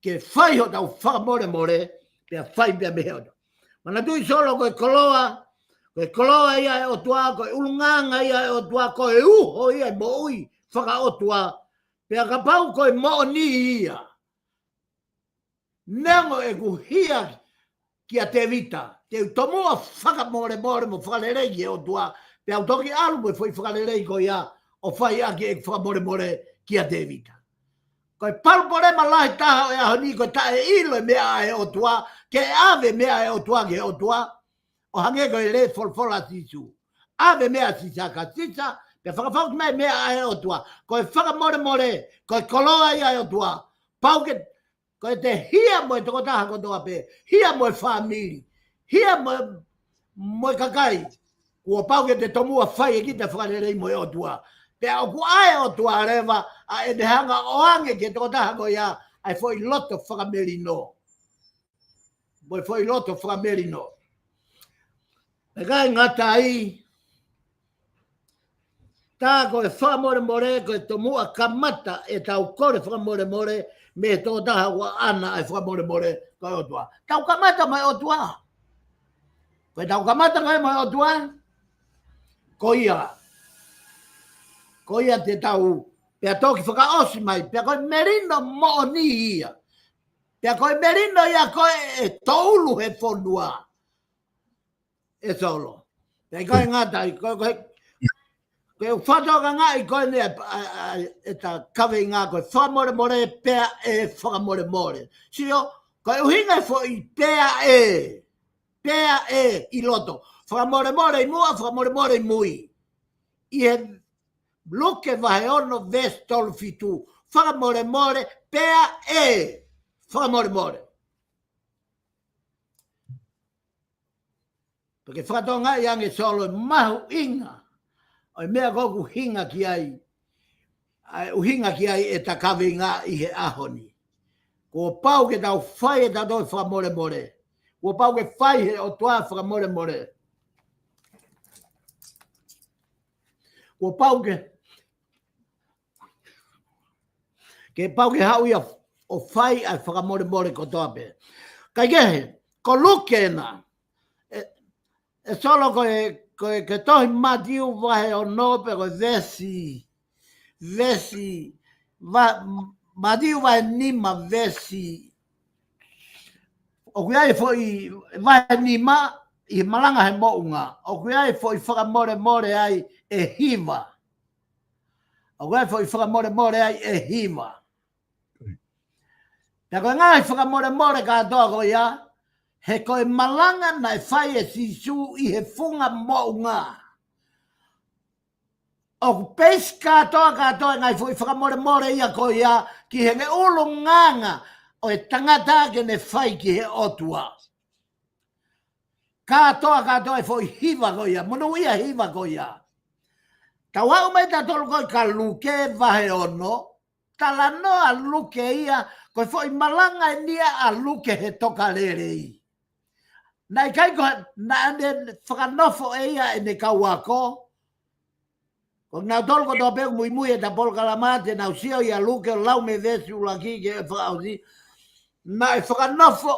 ke fai hotau fakamolemole, pea fai pea mei he ʻOtua. Manatuʻi Solo ko e koloa, ko e koloa ia ʻa e ʻOtua, ko e ʻulungaanga ia ʻa e ʻOtua, ko e uho ia ʻo e moʻui fakaʻotua. Pea kapau ko e moʻoni ia. Neongo ʻeku hia kia Tēvita, te u tomuʻa fakamolemole mo fakalelei ki he ʻOtua, pea u toki ʻalu mo e foʻi fakalelei ko ia ʻo fai ʻaki ʻeku fakamolemole kia Tēvita. Ko e palopalema lahi taha ʻo e ʻaho ni ko e taʻeʻilo e meʻa ʻa e ʻOtua, ke ʻave meʻa ʻa e ʻOtua ki he ʻOtua, ʻo hangē ko e lea folofola ʻa Sīsū. ʻAve meʻa ʻa Sisa kia Sisa, pea fakafokisi mai meʻa ʻa e ʻOtua. Ko e fakamolemole, ko e koloa ia ʻa e ʻOtua. Pau ke, ko e te hia mo e tokotaha kotoa pē, hia mo e fāmili, hia mo, mo e kakai. Kuo pau ke te tomuʻa fai ʻe kita fakalelei mo e ʻOtua. Pea ʻoku ʻa e ʻOtua leva, ʻa ʻene hanga ʻo ʻoange ki he tokotaha ko ia, ʻa e foʻi loto fakamelino. Mo e foʻi loto fakamelino. ʻIkai ngata ai, tā ko e fakamolemole, ko e tomuʻa kamata ʻetau kole fakamolemole, mei he tokotaha ʻoku ʻaʻana ʻa e fakamolemole, ko e ʻOtua. Tau kamata mo e ʻOtua. Ko e tau kamata ko e mo e ʻOtua. Ko ia. Ko ia te tau. Pea toki fakaʻosi mai. Pea ko e melino moʻoni ia. Pea ko e melino ia ko e ʻe toulu he fonua. ʻE Solo. Pea ʻikai ngata ai, ko, ko, ko e fakatokangaʻi ko eni ʻa, ʻa, ʻa, ʻeta kaveinga ko e fakamolemole pea ʻe fakamolemole. Sio, ko e ʻuhinga e foʻi pea ʻe, pea ʻe ʻi loto. Fakamolemole ʻi muʻa, fakamolemole ʻi mui. ʻI he Luke vahe ono veesi tolu fitu. Fakamolemole, pea ʻe fakamolemole. Pea ke fakatokangaʻi ange Solo mahuʻinga ʻo e meʻa ko ʻoku ʻuhinga ki ai, ʻa e ʻuhinga ki ai ʻeta kaveinga ʻi he ʻaho ni. Kuo pau ke tau fai ʻeta toe fakamolemole. Kuo pau ke fai he ʻOtua fakamolemole. Kuo pau ke, ke pau ke haʻu ia ʻo fai ʻa e fakamolemole kotoa pē. Kaikehe, ko Luke ena, ʻe, ʻe Solo ko e, ko e, ko e tohi Mātiu vahe ono pea ko e veesi, veesi, va-, Mātiu vahe nima veesi, ʻoku ʻi ai e foʻi vahe nima, ʻi he malanga he moʻunga, ʻoku ʻi ai e foʻi fakamolemole ai ʻe hiva. ʻOku ʻi ai e foʻi fakamolemole ai ʻe hiva. Pea ko e ngaahi fakamolemole kātoa ko ia, he ko e malanga naʻe fai ʻe Sīsū ʻi he funga moʻunga. ʻOku peisi kātoa, kātoa e ngaahi foʻi fakamolemole ia ko ia ki he ʻulungaanga ʻo e tangata ke ne fai ki he ʻOtua. Kātoa, kātoa e foʻi hiva ko ia, monūʻia hiva ko ia. Tau aʻu mai tautolu ko ē kia Luke vahe ono, talanoa Luke ia, ko e foʻi malanga eni ia ʻa Luke he tokalelei. Naʻe ʻikai ko, naʻa ne fakanofo ʻe ia ʻene kau ako. Ko kinautolu kotoa pē ʻoku muimui ʻeta polokalama te nau sio ʻia Luke ʻo lau mei he veesi ʻuluaki ki he fakaʻosi. Naʻe fakanofo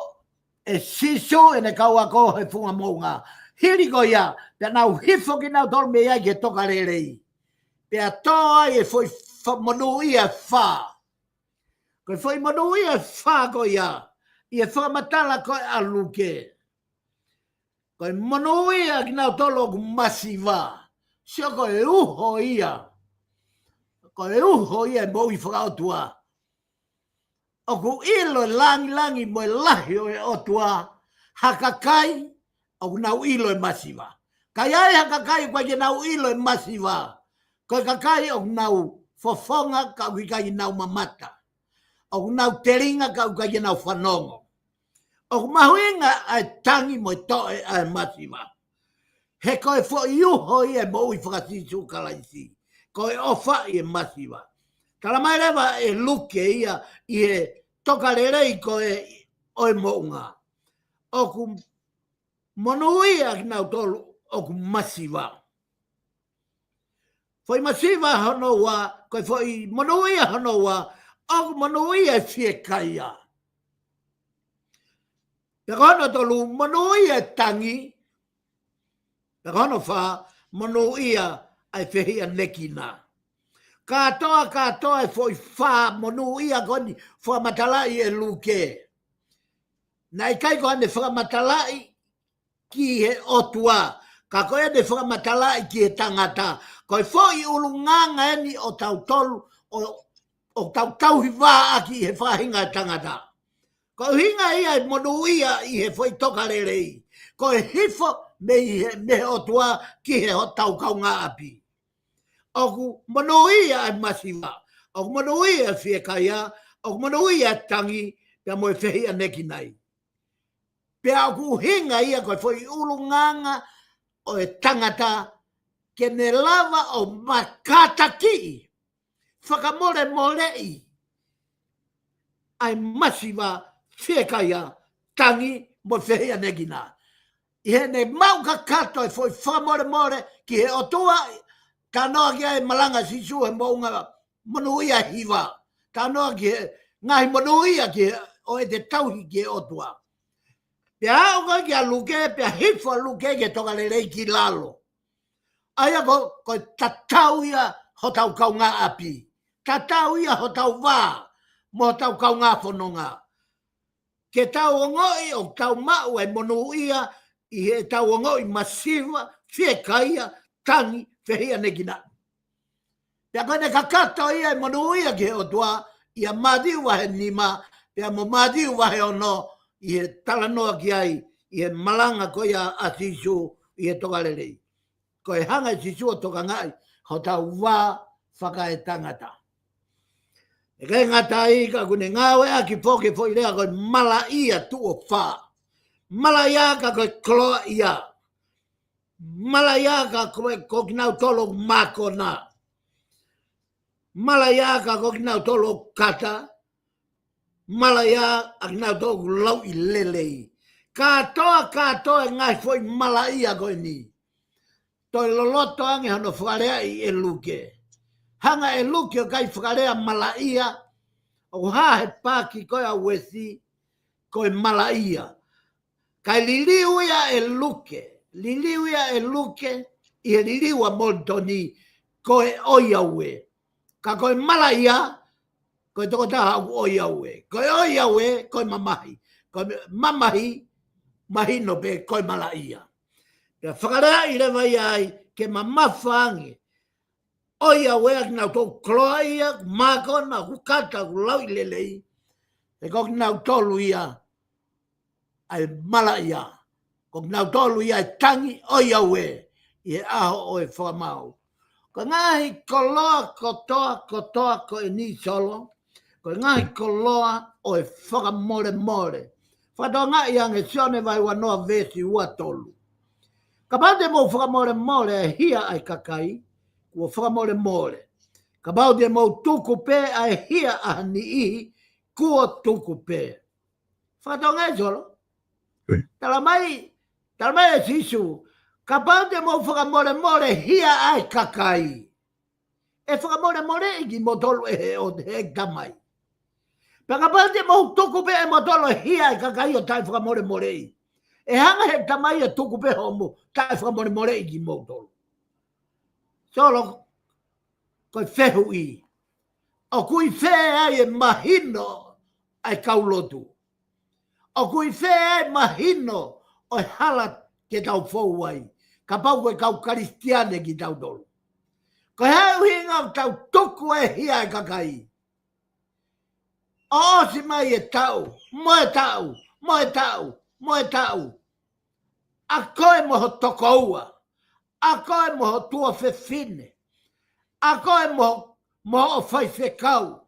ʻe Sīsū ʻene kau ako he funga moʻunga. Hili ko ia, pea nau hifo kinautolu mei ai ki he tokalelei. Pea tō ai e foʻi fa-, monūʻia ʻe fā. Ko e foʻi monūʻia ʻe fā ko ia, ʻi he fakamatala ko ē ʻa Luke. Ko e monūʻia kinautolu ʻoku masiva. Sio ko e uho ia. Ko e uho ia e moʻui fakaʻotua. ʻOku ʻilo e langilangi mo e lahi ʻo e ʻOtua ha kakai ʻoku nau ʻilo e masiva. Ka ʻi ai ha kakai ʻoku ʻikai ke nau ʻilo e masiva, ko e kakai ʻoku nau fofonga ka ʻoku ʻikai ke nau mamata. ʻOku nau telinga ka ʻoku ʻikai ke nau fanongo. ʻOku mahuʻinga ʻa e tangi mo e toʻe ʻa e masiva. He ko e foʻi uho ia e moʻui faka-Sīsū Kalaisi. Ko e ʻofa ʻi he masiva. Tala mai leva ʻe Luke ia ʻi he tokalelei ko ē ʻo e moʻunga. ʻOku monūʻia kinautolu ʻoku masiva. Foʻi masiva hono ua, ko e foʻi monūʻia hono ua, ʻoku monūʻia e fiekaia. Pea ko hono tolu, monūʻia e tangi. Pea ko hono fā, monūʻia ʻa e fehiʻanekina. Kātoa, kātoa e foʻi fā monūʻia ko eni, fakamatalaʻi ʻe Luke. Naʻe ʻikai ko ʻene fakamatalaʻi ki he ʻOtua, ka ko ʻene fakamatalaʻi ki he tangata. Ko e foʻi ʻulungaanga eni ʻo tautolu, ʻo, ʻo tau tauhi vā ʻaki ʻi he faʻahinga ʻo e tangata. Ko e ʻuhinga ia e monūʻia ʻi he foʻi tokalelei. Ko e hifo mei he, mei he ʻOtua ki he hotau kaungāʻapi. ʻOku monūʻia e masiva. ʻOku monūʻia e fiekaia. ʻOku monūʻia e tangi. Pea mo e fehiʻanekina. Pea ʻoku ʻuhinga ia ko e foʻi ʻulungaanga ʻo e tangata ke ne lava ʻo makatakiʻi, fakamolemoleʻi ʻa e masiva, fiekaia, tangi mo e fehiʻanekina. ʻI heʻene maʻu kakato e foʻi fakamolemole ki he ʻOtua, talanoa ki ai e malanga ʻa Sīsū he moʻunga, monūʻia ʻe hiva. Talanoa ki he ngaahi monūʻia ki he, ʻo ʻete tauhi ki he ʻOtua. Pea aʻu ko ē kia Luke, pea hifo ʻa Luke ki he tokalelei ki lalo. ʻA ia ko, ko e tatau ia hotau kaungāʻapi. Tatau ia hotau vā mo hotau kaungā fononga. Ke tau ongoʻi ʻoku tau maʻu e monūʻia ʻi heʻetau ongoʻi masiva, fiekaia, tangi, fehiʻanekinaʻi. Pea ko ʻene kakato ia e monūʻia ki he ʻOtua, ʻia Mātiu vahe nima, pea mo Mātiu vahe ono, ʻi he talanoa ki ai, ʻi he malanga ko ia ʻa Sīsū ʻi he tokalelei. Ko e hanga ʻe Sīsū ʻo tokangaʻi hotau vā fakaetangata. ʻIkai ngata ai ka ʻoku ne ngāueʻaki foki e foʻi lea ko e malaʻia tuʻo fā. Malaʻia ka ko e koloaʻia. Malaʻia ka ko e, ko kinautolu mākona. Malaʻia ka ko kinautolu kata. Malaʻia ʻa kinautolu ʻoku lauʻi lelei. Kātoa, kātoa e ngaahi foʻi malaʻia ko eni. Toe loloto ange hono fakaleaʻi ʻe Luke. Hanga ʻe Luke ʻo ʻikai fakalea malaʻia, ʻoku hā he paaki ko ē ʻa Uesi, ko e malaʻia. Kae liliu ia ʻe Luke, liliu ia ʻe Luke, ʻi he liliu ʻa Molitoni, ko e ʻoiauē. Ka ko e malaʻia, ko e tokotaha ʻoku ʻoiauē. Ko e ʻoiauē, ko e mamahi. Ko e mamahi, mahino pē, ko e malaʻia. Pea fakaleaʻi leva ia ai ke mamafa ange ʻo ʻiauē ʻa kinautolu koloaʻia, mākona, ʻoku kata, ʻoku lauʻi lelei. He ko kinautolu ia ʻa e malaʻia. Ko kinautolu ia ʻa e tangi ʻo ʻiauē ʻi he ʻaho ʻo e fakamaau. Ko e ngaahi koloa kotoa, kotoa ko eni Solo, ko e ngaahi koloa ʻo e fakamolemole. Fakatokangaʻi ange Sione vahe uanoa veesi uatolu. Kapau te mou fakamolemole ʻa e hia ʻa e kakai, kuo fakamolemole. Kapau te mou tuku pē ʻa e hia ʻa ha niʻihi, kuo tuku pē. Fakatokangaʻi Solo. Ui. Tala mai, tala mai ʻe Sīsū, kapau te mou fakamolemole hia ʻa e kakai, ʻe fakamolemoleʻi kimoutolu ʻe he ʻo he Tamai. Pea kapau te mou tuku pē ʻe moutolu ʻa e hia ʻa e kakai ʻo taʻefakamolemoleʻi, ʻe hanga ʻe he Tamai ʻo tuku pē hoʻomou taʻefakamolemoleʻi kimoutolu. Solo, ko e fehuʻi. ʻOku ʻi fē ai e mahino ʻa e kau lotu? ʻOku ʻi fē ai e mahino ʻo e hala ke tau fou ai, kapau ko e kau Kalisitiane kitautolu? Ko e hā e ʻuhinga ʻoku tau tuku ʻa e hia ʻa e kakai? ʻOsi mai e taʻu, mo e taʻu, mo e taʻu, mo e taʻu. ʻA koe mo ho tokoua, ʻa koe mo ho tuofefine, ʻa koe mo, mo hoʻo faifekau,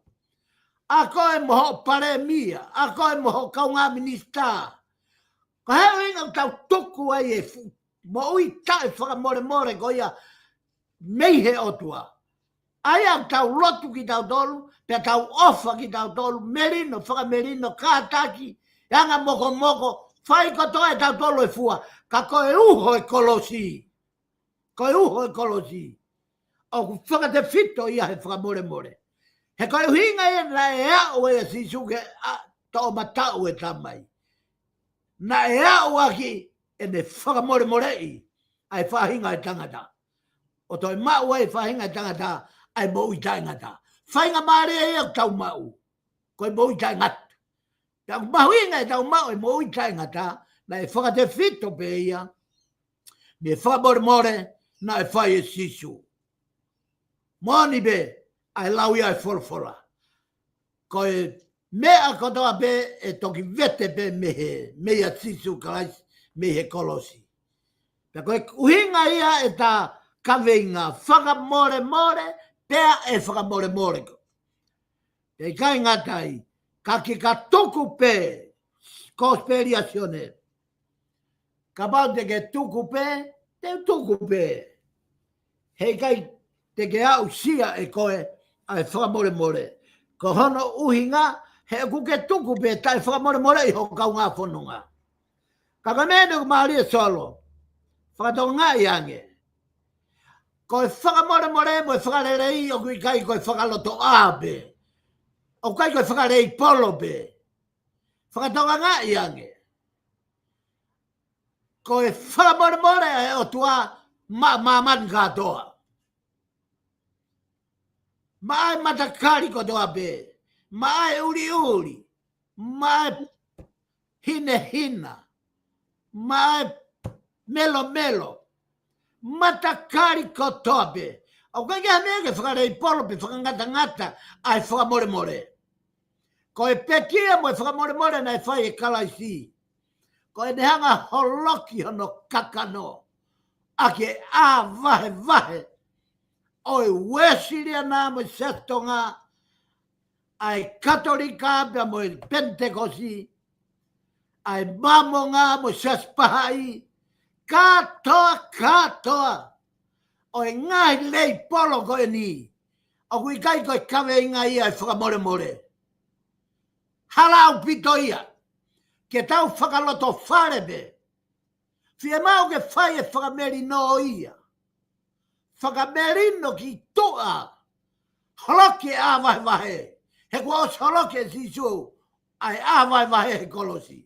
ʻa koe mo hoʻo palēmia, ʻa koe mo hoʻo kaungā minisitā. Ko e hā e ʻuhinga ʻoku tau tuku ai e fuʻu moʻui taʻefakamolemole ko ia mei he ʻOtua? ʻA ia ʻoku tau lotu kitautolu, pea tau ʻofa kitautolu, melino, fakamelino, kātaki, anga mokomoko, fai kotoa ʻe tautolu e fua, ka ko e uho e kolosi. Ko e uho e kolosi. ʻOku fakatefito ia he fakamolemole. He ko e ʻuhinga ia naʻe aʻu ai ʻa Sīsū ke a, toʻomataʻu e Tamai. Naʻe aʻu ʻaki ʻene fakamolemoleʻi ʻa e faʻahinga e tangata, ʻo toe maʻu ai e faʻahinga e tangata ʻa e moʻui taʻengata. Faingamālie ia ʻoku tau maʻu, ko e moʻui taʻengata. Pea ʻoku mahuʻinga ʻetau maʻu e moʻui taʻengata, naʻe fakatefito pē ia mei he fakamolemole naʻe fai ʻe Sīsū. Moʻoni pē ʻa e lau ia ʻa e folofola. Ko e meʻa kotoa pē ʻe toki vete pē mei he, meia Sīsū Kalaisi, mei he kolosi. Pea ko e ʻuhinga ia ʻeta kaveinga, fakamolemole, pea ʻe fakamolemole koe. Pea ʻikai ngata ai, ka ke ka tuku pē, Kosipeli ʻa Sione. Kapau te ke tuku pē, te u tuku pē. Heʻikai te ke aʻusia ʻe koe ʻa e fakamolemole. Ko hono ʻuhinga, he ʻoku ke tuku pē taʻefakamolemoleʻi ho kaungā fononga. Ka ko e meʻa eni ʻoku mālie Solo, fakatokangaʻi ange. Ko e fakamolemole mo e fakalelei ʻoku ʻikai ko e fakalotoʻā pē. ʻOku ʻikai ko e fakaleipolo pē. Fakatokangaʻi ange. Ko e fakamolemole ʻa e ʻOtua maʻa māmani kātoa. Maʻa e matakali kotoa pē. Maʻa e ʻuliʻuli. Maʻa e hinehina. Maʻa e melomelo. Matakali kotoa pē. ʻOku ʻikai ke ha meʻa ke fakaleipolo pe fakangatangata ʻa e fakamolemole. Ko e pekia mo e fakamolemole naʻe fai ʻe Kalaisi, ko ʻene hanga ʻo holoki hono kakano ʻaki e ʻā vahevahe ʻo e Uēsiliana mo e Siasi Tonga, ʻa e Katolika pea mo e Penitekosi, ʻa e Māmonga mo e Siasi Pahaʻi, kātoa, kātoa ʻo e ngaahi leipolo ko eni, ʻoku ʻikai ko e kaveinga ia e fakamolemole. Hala ʻaupito ia ke tau fakalotofale pē. Fiemaʻu ke fai e fakamelino ia. Fakamelino ki tuʻa. Holoki e ʻā vahevahe. He kuo ʻosi holoki ʻe Sīsū ʻa e ʻā vahevahe he kolosi.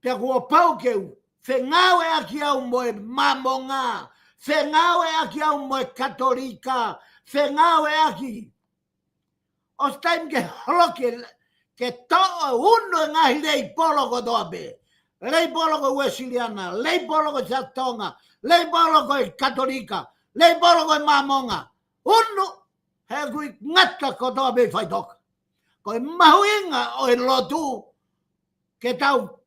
Pea kuo pau ke u fengāueʻaki au mo e Māmonga, fengāueʻaki au mo e Katolika, fengāueʻaki. ʻOsi taimi ke holoki, ke toʻo ʻuno e ngaahi leipolo kotoa pē. Leipolo ko e Uesiliana, leipolo ko e Siasi Tonga, leipolo ko e Katolika, leipolo ko e Māmonga. Unu, he ʻoku ʻi ai e ngata kotoa pē ʻi faʻitoka. Ko e mahuʻinga ʻo e lotu, ke tau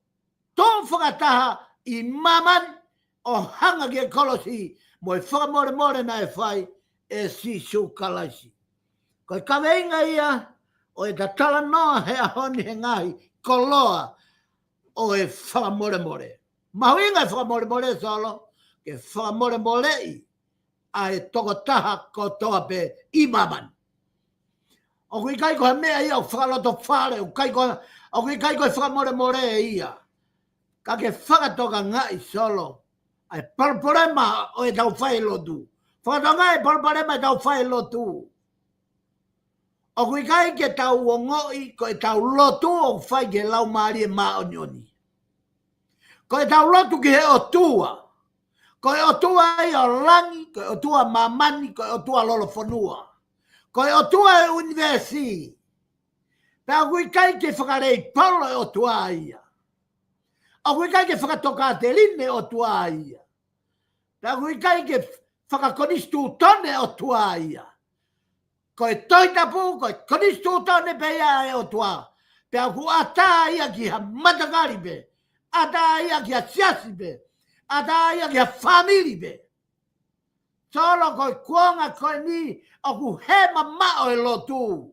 tō fakataha ʻi māmani ʻo hanga ki he kolosi mo e fakamolemole naʻe fai ʻe Sīsū Kalaisi. Ko e kaveinga ia ʻo e talanoa he ʻaho ni he ngaahi koloa ʻo e fakamolemole. Mahuʻinga e fakamolemole, Solo, ke fakamolemoleʻi ʻa e tokotaha kotoa pē ʻi māmani. ʻOku ʻikai ko ha meʻa ia ʻoku fakalotofale, ʻoku ʻikai ko, ʻoku ʻikai ko e fakamolemole ia. Ka ke fakatokangaʻi, Solo, ʻa e palopalema ʻo ʻetau fai lotu. Fakatokangaʻi e palopalema ʻetau fai lotu. ʻOku ʻikai ke tau ongoʻi ko ʻetau lotu ʻoku fai ki he Laumālie Māʻoniʻoni. Ko ʻetau lotu ki he ʻOtua. Ko e ʻOtua ia ʻo langi, ko e ʻOtua māmani, ko e ʻOtua lolofonua. Ko e ʻOtua e ʻunivēsi. Pea ʻoku ʻikai ke fakaleipolo e ʻOtua ia. ʻOku ʻikai ke fakatokāteline e ʻOtua ia. Pea ʻoku ʻikai ke fakakonisitūtone e ʻOtua ia. Ko e Tohi Tapu, ko e konisitūtone pē ia e ʻOtua. Pea ʻoku ʻatā ia ki ha matakali pē. ʻAtā ia ki ha siasi pē. ʻAtā ia ki ha fāmili pē. Solo, ko e kuonga ko eni ʻoku hē mamaʻo e lotu.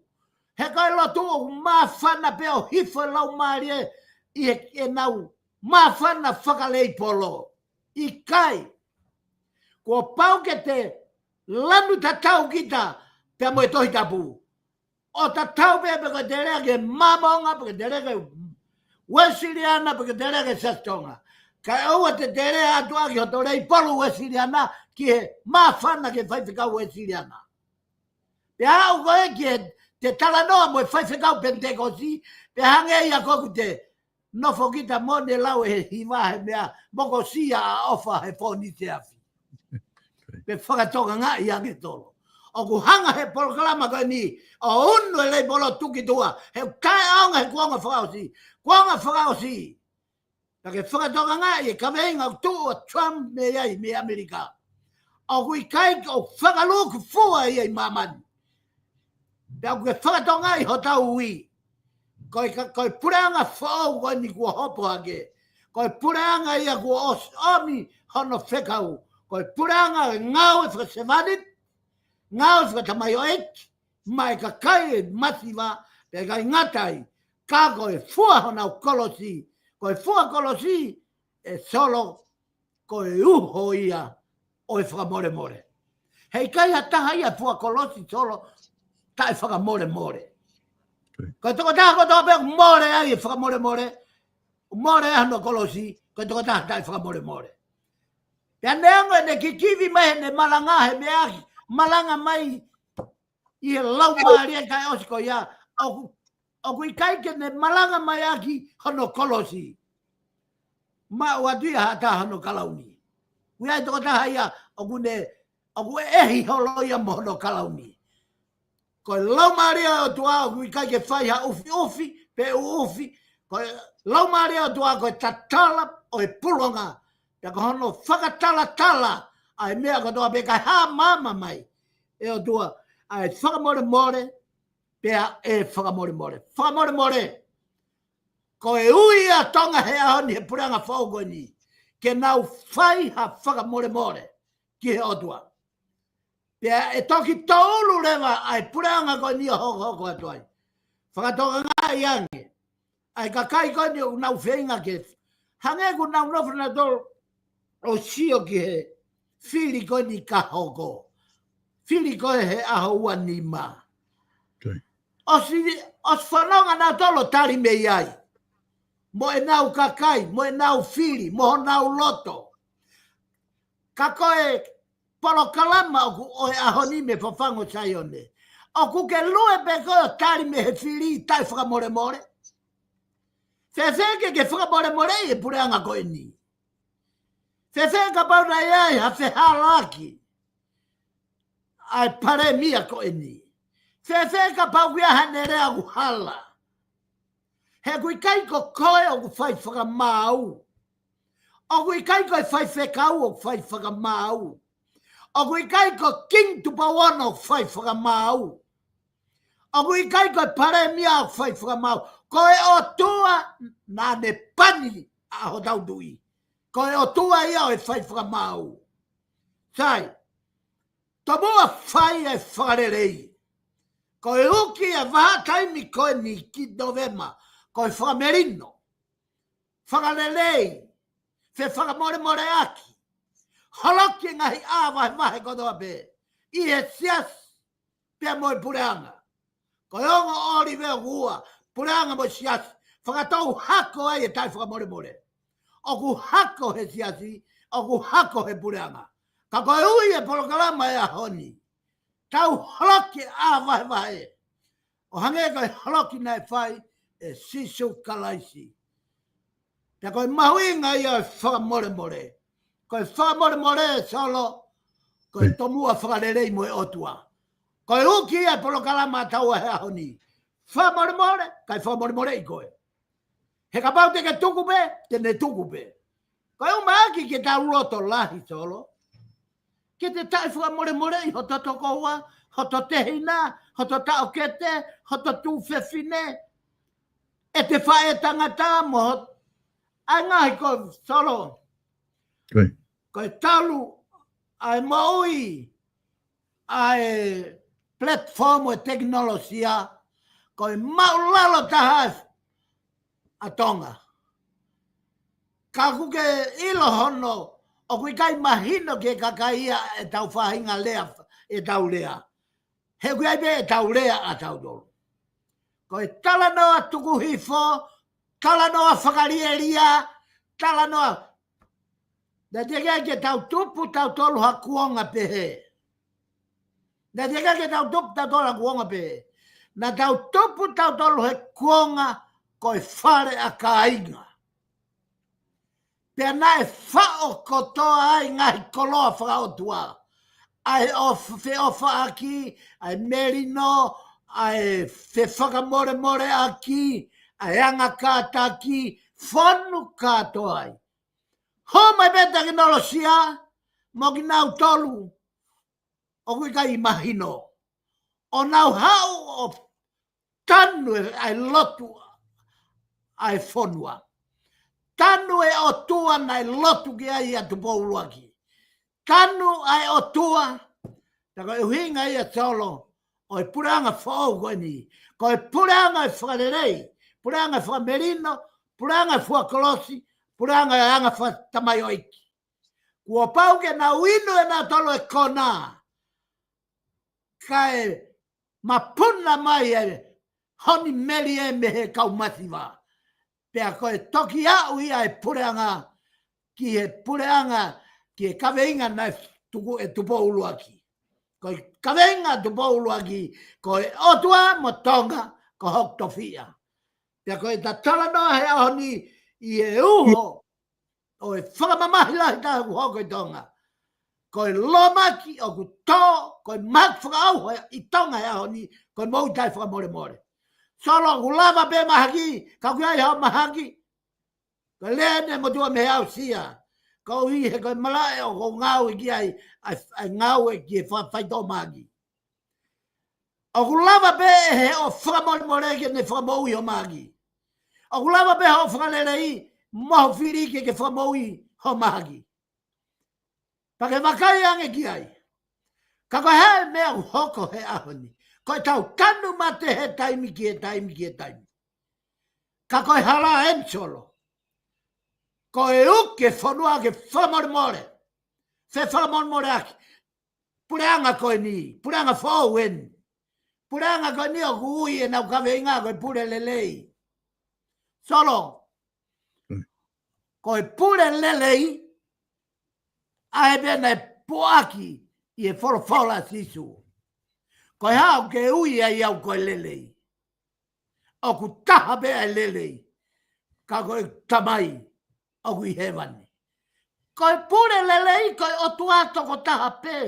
He ko e lotu ʻoku māfana pē ʻo hifo e laumālie ʻi he, ʻenau māfana fakaleipolo. ʻIkai. Kuo pau ke te lanu tatau kita pea mo e Tohi Tapu. ʻO tatau pē pe ko e te lea ki he Māmonga, pe ko e te lea ki he Uesiliana, pe ko e te lea ki he Siasi Tonga. Kae ʻoua te te lea atu ʻaki hoto leipolo Uesiliana ki he māfana ki he faifekau Uesiliana. Pea aʻu koe ki he te talanoa mo e faifekau Penitekosi, pea hangē ia ko ʻeku te nofo kita mo ne lau ʻe he hiva he meʻa, mokosia ʻa ʻofa he fōnise afi. Pe fakatokangaʻi ange, Solo. ʻOku hanga he polokalama ko eni ʻo unu e leipolo tuki tua, he ʻoku taʻeʻaonga he kuonga fakaʻosi. Kuonga fakaʻosi. Ka ke fakatokangaʻi e kaveinga ʻoku tuʻu ʻa Trump mei ai mei ʻAmelika. ʻOku ʻikai ke ʻoku fakalūkufua ia ʻi māmani. Pea ʻoku ke fakatokangaʻi hotau ui. Ko e ka, ko e puleʻanga foʻou ko eni kuo hopo hake. Ko e puleʻanga ia kuo ʻosi ʻomi hono fekau. Ko e puleʻanga e ngāue fakasevāniti, ngāue fakatamaioʻeiki, maʻa e kakai e masiva, pea ʻikai ngata ai, ka ko e fua honau kolosi. Ko e fua kolosi, ʻe Solo, ko e uho ia ʻo e fakamolemole. Heʻikai ha taha ia fua kolosi, Solo, taʻefakamolemole. Ko e tokotaha kotoa pē ʻoku mole ai e fakamolemole, mole ai hono kolosi, ko e tokotaha taʻefakamolemole. Pea neongo ʻene kikivi mai, ʻene malanga he meʻa ʻaki, malanga mai ʻi he laumālie kae ʻosi ko ia, ʻoku, ʻoku ʻikai ke ne malanga mai ʻaki hono kolosi. Maʻu atu ia ha taha hono kalauni. ʻOku ʻi ai e tokotaha ia ʻoku ne, ʻoku ʻeʻehi holo ia mo hono kalauni. Ko e laumālie ʻo e ʻOtua ʻoku ʻikai ke fai ha ʻufiʻufi pe ʻuʻufi. Ko e laumālie ʻo e ʻOtua ko e tatala ʻo e pulonga. Pea ko hono fakatalatala ʻa e meʻa kotoa pē kae hā maama mai ʻe he ʻOtua ʻa e fakamolemole, pea ʻe fakamolemole. Fakamolemole. Ko e ui ʻa Tonga he ʻaho ni he puleʻanga foʻou ko eni, ke nau fai ha fakamolemole ki he ʻOtua. Pea ʻe toki tōʻulu leva ʻa e puleʻanga ko eni ʻo hokohoko atu ai. Fakatokangaʻi ange ʻa e kakai ko eni ʻoku nau feinga ke, hangē ʻoku nau nofo nautolu ʻo sio ki he fili ko eni ka hoko. Fili ko ē he ʻaho ua nima. ʻOsi, ʻosi fanongo nautolu ʻo tali mei ai. Mo ʻenau kakai, mo ʻenau fili, mo honau loto. Ka ko e polokalama ʻoku ʻo e ʻaho ni mei Fafangu Saione, ʻoku ke lue pē koe ʻo tali mei he fili taʻefakamolemole? Fēfē ke ke fakamolemoleʻi e puleʻanga ko eni? Fēfē kapau naʻe ʻi ai ha fehālaaki ʻa e palēmia ko eni? Fēfē kapau ʻoku ʻi ai haʻane lea ʻoku hala? He ʻoku ʻikai ko koe ʻoku fai fakamaau. ʻOku ʻikai ko e faifekau ʻoku fai fakamaau. ʻOku ʻikai ko Kingi Tupou Ono ʻoku fai fakamaau. ʻOku ʻikai ko e palēmia ʻoku fai fakamaau. Ko e ʻOtua naʻa ne pani ʻa hotau tuʻi. Ko e ʻOtua ia ʻoku fai fakamaau. Sai, tomuʻa fai e fakalelei. Ko e uki e vahaʻa taimi ko eni ki Novema, ko e fakamelino, fakalelei, fefakamolemoleʻaki, holoki e ngaahi ʻā vahevahe kotoa pē ʻi he siasi pea mo e puleʻanga. Ko e ongo ʻōlive ʻoku ua, puleʻanga mo e siasi, fakatou hako ai e taʻefakamolemole. ʻOku hako he siasi, ʻoku hako he puleʻanga. Ka ko e ui e polokalama e ʻaho ni, tau holoki e ʻā vahevahe ʻo hangē ko e holoki naʻe fai ʻe Sīsū Kalaisi. Pea ko e mahuʻinga ia ʻo e fakamolemole. Ko e fakamolemole, Solo, ko e tomuʻa fakalelei mo e ʻOtua. Ko e uki ia e polokalama ʻataua he ʻaho ni. Fakamolemole, kae fakamolemoleʻi koe. He kapau te ke tuku pē, te ne tuku pē. Ko e ʻumaʻā ke tau loto lahi, Solo, ke te taʻefakamolemoleʻi hoto tokoua, hoto tehina, hoto taʻokete, hoto tuofefine, ʻete faʻētangata mo hot-, ʻa e ngaahi ko, Solo. Ko e talu ʻa e moʻui ʻa e platform ʻo e tekinolosia, ko e māʻulalo taha ʻa Tonga. Ka ʻoku ke ʻilo hono, ʻoku ʻikai mahino ki he kakai ia ʻetau faʻahinga lea, ʻetau lea. He ʻoku ʻi ai pē ʻetau lea ʻatautolu. Ko e talanoa tuku hifo, talanoa fakalielia, talanoa. Naʻe teʻeki ai ke tau tupu tautolu ha kuonga pehē. Naʻe teʻeki ai ke tau tupu tautolu ha kuonga pehē. Naʻa tau tupu tautolu he kuonga ko e fale ʻa kāinga. Pea naʻe faʻo kotoa ai ngaahi koloa fakaʻotua. ʻA e ʻof-, feʻofaʻaki, ʻa e melino, ʻa e fefakamolemoleʻaki, ʻa e anga kātaki, fonu kātoa ai. Hū mai pē tekinolosia, mo kinautolu ʻoku ʻikai mahino. ʻO nau haʻu ʻo tanu e, ʻa e lotu ʻa e fonua. Tanu e ʻOtua naʻe lotu ki ai ʻa Tupou ʻUluaki. Tanu ʻa e ʻOtua, tā ko e ʻuhinga ia, Solo, ʻo e puleʻanga foʻou ko eni. Ko e puleʻanga ʻo e fakalelei, puleʻanga ʻo e fakamelino, puleʻanga ʻo e fua kolosi, puleʻanga ʻo e anga fakatamaioʻeiki. Kuo pau ke nau inu ʻe nautolu e kona, kae mapuna mai e honi meli e mei he kau masiva. Pea ko e toki aʻu ia e puleʻanga ki he puleʻanga, ki he kaveinga naʻe tuku ʻe Tupou ʻUluaki. Ko e kaveinga Tupou ʻUluaki, ko e ʻOtua mo Tonga, ko hoku tofiʻa. Pea ko e talanoa he ʻaho ni ʻi he uho ʻo e fakamamahi lahi taha ʻoku hoko ʻi Tonga. Ko e lōmaki ʻoku tō, ko e mahaki fakaʻauha ʻi Tonga he ʻaho ni, ko e moʻui taʻefakamolemole. Solo, ʻoku lava pē mahaki, ka ʻoku ʻi ai haʻo mahaki. Ko e lea eni ʻa e motuʻa mei he aʻusia. Koeʻuhi he ko e malaʻe ʻoku ou ngāue ki ai, ʻa e, ʻa e ngāue ki he fa-, faitoʻo mahaki. ʻOku lava pē ʻe hoʻo fakamolemole ke ne fakamoʻui hoʻo mahaki. ʻOku lava pē hoʻo fakalelei mo hoʻo fili ke ke fakamoʻui hoʻo mahaki. Pea ke vakai ange ki ai. Ka ko e hā e meʻa ʻoku hoko he ʻaho ni? Ko ʻetau tanu mate he taimi ki he taimi ki he taimi. Ka ko e hala eni, Solo. Ko e uki e fonua ke fakamolemole. Fefakamolemoleʻaki. Puleʻanga ko eni, puleʻanga foʻou eni. Puleʻanga ko eni ʻoku ui ʻenau kaveinga ko e pule lelei. Solo. Mm. Ko e pule lelei, ʻa ē pē naʻe puʻaki ʻi he folofola ʻa Sīsū. Ko e hā ʻoku ke ui ai au ko e lelei? ʻOku taha pē ʻa e lelei. Ka ko e Tamai ʻoku ʻi hēvani. Ko e pule lelei, ko e ʻOtua tokotaha pē.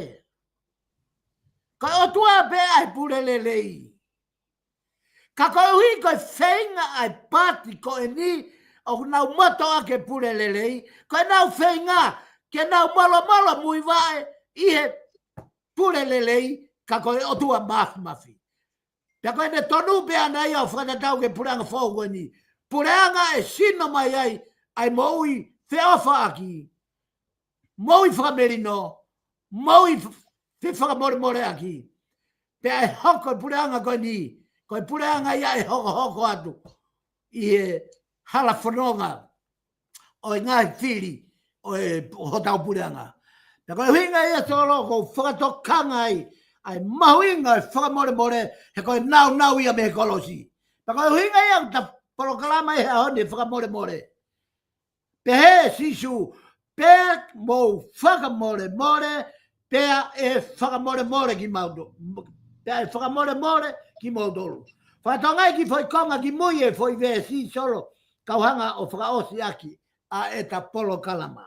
Ko e ʻOtua pē ʻa e pule lelei. Ka koeʻuhi ko e feinga ʻa e pāti ko eni ʻoku nau mātuʻaki pule lelei, ko ʻenau feinga ke nau malamala muivaʻe ʻi he pule lelei, ka ko e ʻOtua mafimafi. Pea ko ʻene tonu pē ʻana ia ʻo fakatatau ki he puleʻanga foʻou ko eni. Puleʻanga ʻe sino mai ai ʻa e moʻui feʻofaʻaki, moʻui fakamelino, moʻui f-, fefakamolemoleʻaki. Pea ʻe hoko e puleʻanga ko eni, ko e puleʻanga ia ʻe hokohoko atu ʻi he hala fononga ʻo e ngaahi fili ʻo e, ʻo hotau puleʻanga. Pea ko e ʻuhinga ia Solo ʻoku ou fakatokanga ai ʻa e mahuʻinga e fakamolemole, he ko e naunau ia mei he kolosi. Pea ko e ʻuhinga ia ʻoku ta polokalama he ʻaho ni, fakamolemole. Pehē ʻe Sīsū, pea mou fakamolemole, pea ʻe fakamolemole kimautolu. Pea ʻe fakamolemole kimoutolu. Fakatokangaʻi e kiʻi foʻi konga kimui e foʻi veesi Solo, kau hanga ʻo fakaʻosi ʻaki ʻa ʻeta polokalama.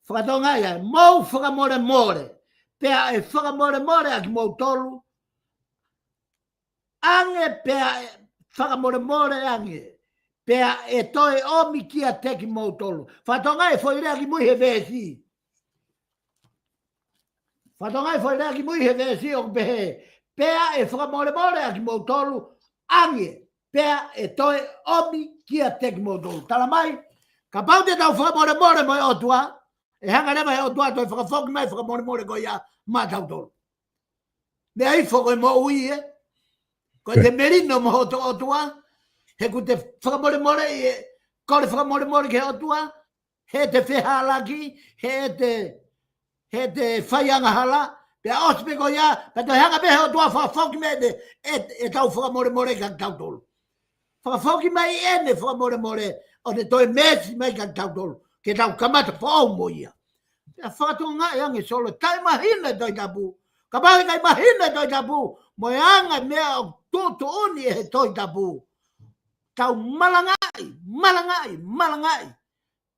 Fakatokangaʻi ai, mou fakamolemole, pea ʻe fakamolemole ʻa kimoutolu ange, pea ʻe fakamolemole ange, pea ʻe toe ʻomi kiate kimoutolu. Fakatokangaʻi e foʻi lea kimui he veesi. Fakatokangaʻi e foʻi lea kimui he veesi ʻoku pehē, pea ʻe fakamolemole ʻa kimoutolu ange, pea ʻe toe ʻomi kiate kimoutolu. Tala mai, kapau te tau fakamolemole mo e ʻOtua, ʻe hanga leva ʻe he ʻOtua ʻo toe fakafoki mai e fakamolemole ko ia maʻatautolu. Meʻa ifo ko e moʻui ē. Ko e te melino mo hoto ʻOtua, he ʻoku te fakamolemoleʻi ē, kole fakamolemole ki he ʻOtua, he te fehālaaki, he te, he te fai angahala, pea ʻosi pē ko ia, pea toe hanga pē ʻe he ʻOtua ʻo fakafoki mai ʻene, ʻe, ʻetau fakamolemole kia tautolu. Fakafoki mai ʻene fakamolemole, ʻo ne toe meesi mai kia tautolu, ke tau kamata foʻou mo ia. Pea fakatokangaʻi ange Solo, taʻemahino e Tohi Tapu. Kapau ʻe ʻikai mahino e Tohi Tapu, mo e anga e meʻa ʻoku tuʻutuʻuni ʻe he Tohi Tapu, tau malangaʻi, malangaʻi, malangaʻi.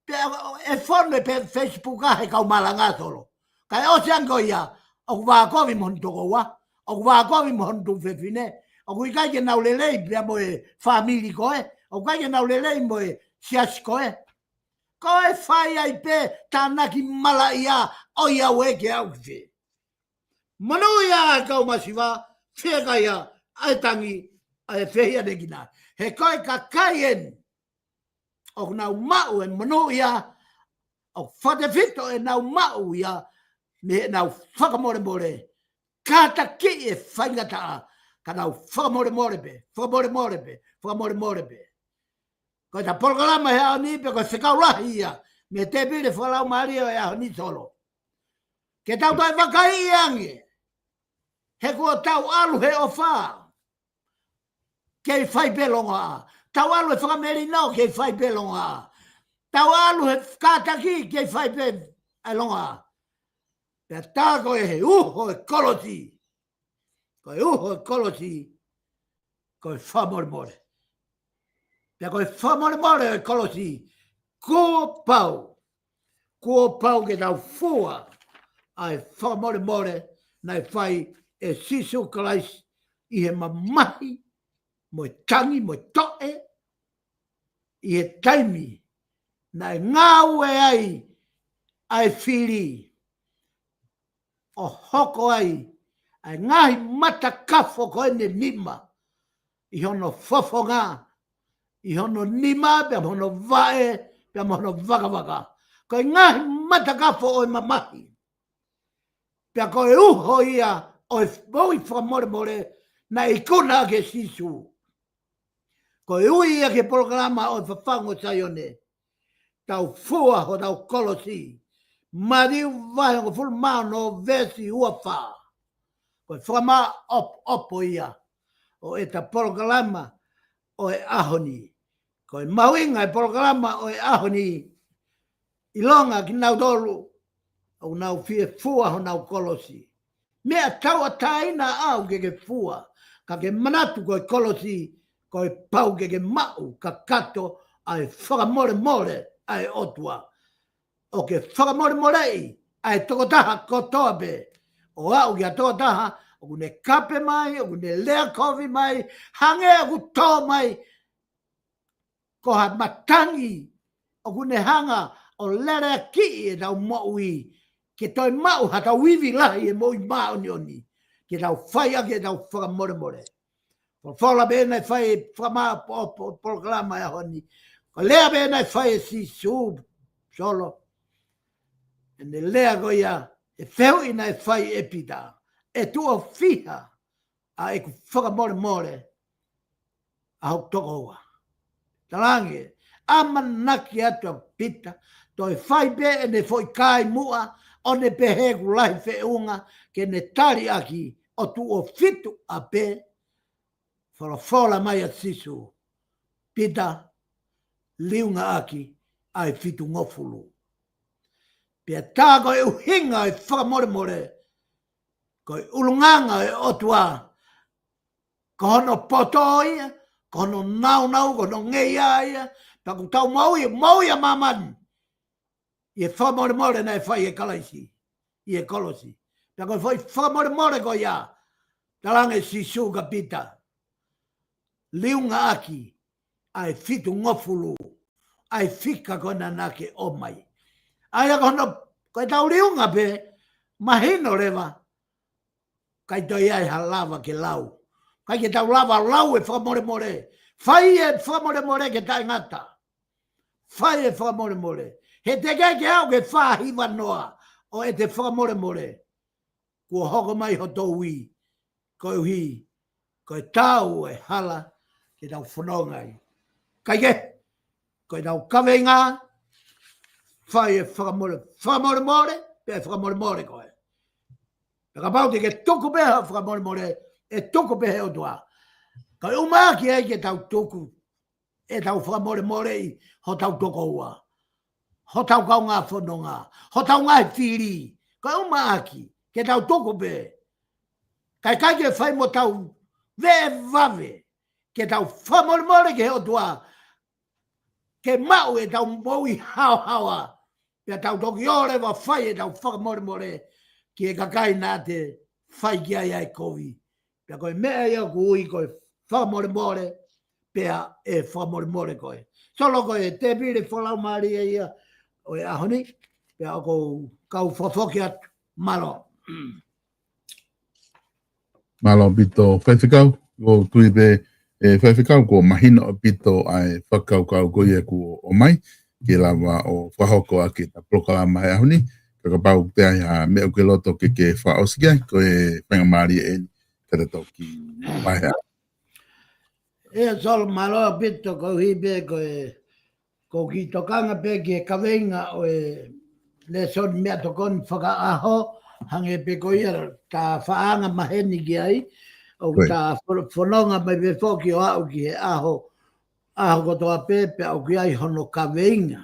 Pea ʻe fonu e pe-, Facebook ʻa e kau malanga Solo. Kae ʻosi ange ko ia, ʻoku vākovi mo hono tokoua, ʻoku vākovi mo hono tuofefine, ʻoku ʻikai ke nau lelei pea mo e fāmili ko ē, ʻoku ʻikai ke nau lelei mo e siasi ko ē. Ko e fai ai pē tānaki malaʻia ʻo ia ue ke au ki fē. Monūʻia e kau masiva, fiekaia ʻa e tangi, ʻa e fehiʻanekina. He ko e kakai eni ʻoku nau maʻu e monūʻia, ʻoku fakatefito ʻenau maʻu ia mei heʻenau fakamolemole. Kātakiʻi e faingataʻa, ka nau fakamolemole pē, fakamolemole pē, fakamolemole pē. Ko ʻeta polokalama he ʻaho ni pē ko e fekau lahi ia mei he tēpile fakalaumālie ʻo e ʻaho ni Solo. Ke tau toe vakaiʻi ange, he kuo tau ʻalu he ʻofa kei fai pē longoaʻa. Tau ʻalu he fakamelino kei fai pē longoaʻa. Tau ʻalu he kātaki kei fai pē ʻa e longoaʻa. Pea tā ko e he uho e kolosi. Ko e uho e kolosi, ko e fakamolemole. Pea ko e fakamolemole e kolosi, kuo pau, kuo pau ke tau fua ʻa e fakamolemole naʻe fai ʻe Sīsū Kalaisi ʻi he mamahi, mo e tangi, mo e toʻe, ʻi he taimi naʻe ngāue ai ʻa e fili ʻo hoko ai ʻa e ngaahi matakafo ko ʻene nima, ʻi hono fofonga, ʻi hono nima, pea mo hono vaʻe, pea mo hono vakavaka. Ko e ngaahi matakafo ʻo e mamahi. Pea ko e uho ia ʻo e moʻui fakamolemole naʻe ikuna ʻaki ʻe Sīsū. Ko e ui ia ki he polokalama ʻo e Fafangu ʻo Saione, tau fua hotau kolosi. Mātiu vahe hongofulu mā ono veesi ua fā. Ko e fakamaʻopoʻopo ia ʻo ʻeta polokalama ʻo e ʻaho ni. Ko e mahuʻinga e polokalama ʻo e ʻaho ni, ʻilonga kinautolu ʻoku nau fie fua honau kolosi. Meʻa tauʻatāina ʻaʻau ke ke fua, ka ke manatu ko e kolosi, ko e pau ke ke maʻu kakato ʻa e fakamolemole ʻa e ʻOtua. ʻO ke fakamolemoleʻi ʻa e tokotaha kotoa pē. ʻO aʻu ki ha tokotaha ʻoku ne kape mai, ʻoku ne lea kovi mai, hangē ʻoku tō mai ko ha matangi ʻoku ne hanga ʻo leleakiʻi ʻetau moʻui, ke toe maʻu haʻatau ivi lahi ʻi he moʻui māʻoniʻoni, ke tau fai ʻaki ʻetau fakamolemole. Folofola pē naʻe fai, fakamaʻopoʻopo polokalama ʻo e ʻaho ni. Ko e lea pē naʻe fai ʻe Sīsū, Solo. ʻEne lea ko ia, ʻi he fehuʻi naʻe fai ʻe Pita, ʻe tuʻo fiha ʻa ʻeku fakamolemole ʻa hoku tokoua. Talaange, ʻamanaki atu ʻa Pita, toe fai pē ʻene foʻi kai muʻa, ʻo ne pehē ʻoku lahi feʻunga ke ne tali ʻaki, ʻo tuʻo fitu ʻapē. Folofola mai ʻa Sīsū, Pita, liunga ʻaki ʻa e fitungofulu. Pea tā ko e ʻuhinga ʻo e fakamolemole, ko e ʻulungaanga ʻo e ʻOtua, ko hono poto ia, ko hono nāunau, ko hono ngeia ia, pea ʻoku tau moʻui, moʻui ʻa māmani ʻi he fakamolemole naʻe fai ʻe Kalaisi ʻi he kolosi. Pea ko e foʻi fakamolemole ko ia, talaange ʻe Sīsū kia Pita, liunga ʻaki ʻa e fitungofulu, ʻa e fika ko ena naʻa ke ʻomai. ʻA ia ko hono, ko ʻetau liunga pē, mahino leva, ʻikai toe ʻi ai ha lava ke lau. ʻIkai ke tau lava lau e fakamolemole. Fai e fakamolemole ke taʻengata. Fai e fakamolemole. He teʻeki ke aʻu ki he fā hiva noa ʻo ʻete fakamolemole, kuo hoko mai hoto ui, koeʻuhi ko e tau e hala ke tau fononga ai. ʻIkai ke, ko ʻetau kaveinga, fai e fakamole, fakamolemole, pea fakamolemole koe. Pea kapau te ke tuku pē ha fakamolemole, ʻe tuku pē he ʻOtua. Kae ʻumaʻā ki ai ke tau tuku ʻetau fakamolemoleʻi hotau tokoua, hotau kaungā fononga, hotau ngaahi fili, kae ʻumaʻā ki, ke tau tuku pē. Kae ʻikai ke fai mo tau veʻe vave, ke tau fakamolemole ki he ʻOtua, ke maʻu ʻetau moʻui haohaoa, pea tau toki ō leva ʻo fai ʻetau fakamolemole ki he kakai naʻa te fai ki ai ʻa e kovi. Pea ko e meʻa ia ʻoku ui ko e fakamolemole, pea ʻe fakamolemole koe. Solo, ko e tēpile fakalaumālie ia ʻo e ʻaho ni, pea ʻoku ou kau fakafoki atu. Mālō. Mālō ʻaupito, Faifekau. ʻOku ou tui pē, ʻe Faifekau, kuo mahino ʻaupito ʻa e fakakaukau ko ia kuo ʻomai, ke lava ʻo fakahoko ʻaki ʻeta polokalama he ʻaho ni, ka kapau ʻoku ʻi ai ha meʻa ʻoku ke loto ke ke fakaʻosi ki ai, ko e faingamālie eni, ka ta toki vaheʻi. ʻIo, Solo, mālō ʻaupito, koeʻuhi pē ko e, ʻoku ou kiʻi tokanga pē ki he kaveinga ʻo e lēsoni meʻatokoni fakaʻaho, hangē pē ko ia ta faʻa anga maheni ki ai, ʻoku ta fo-, fononga mai pē foki ʻo aʻu ki he ʻaho, ʻaho kotoa pē, pea ʻoku ʻi ai hono kaveinga.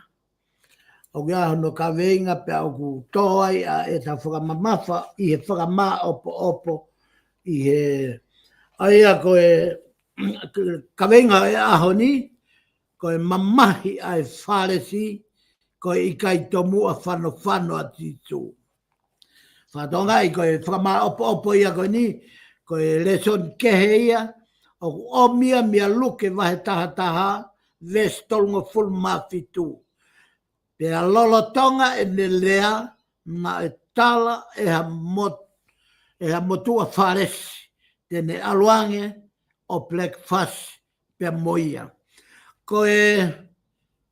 ʻOku ʻi ai hono kaveinga pea ʻoku tō ai ʻa ʻeta fakamamafa ʻi he fakamāʻopoʻopo ʻi he, ʻa ia ko e kaveinga ʻo e ʻaho ni, ko e mamahi ʻa e Fālesi, ko e ʻikai tomuʻa fanofano ʻa Sīsū. Fakatokangaʻi ko e fakamāʻopoʻopo ia ko eni, ko e lēsoni kehe ia, ʻoku ʻomi ia mei a Luke vahe taha taha, veesi tolungofulu mā fitu. Pea lolotonga ʻene lea, naʻe tala ʻe ha mot-, ʻe ha motuʻa Fālesi, te ne ʻalu ange ʻo breakfast pea mo ia. Ko e,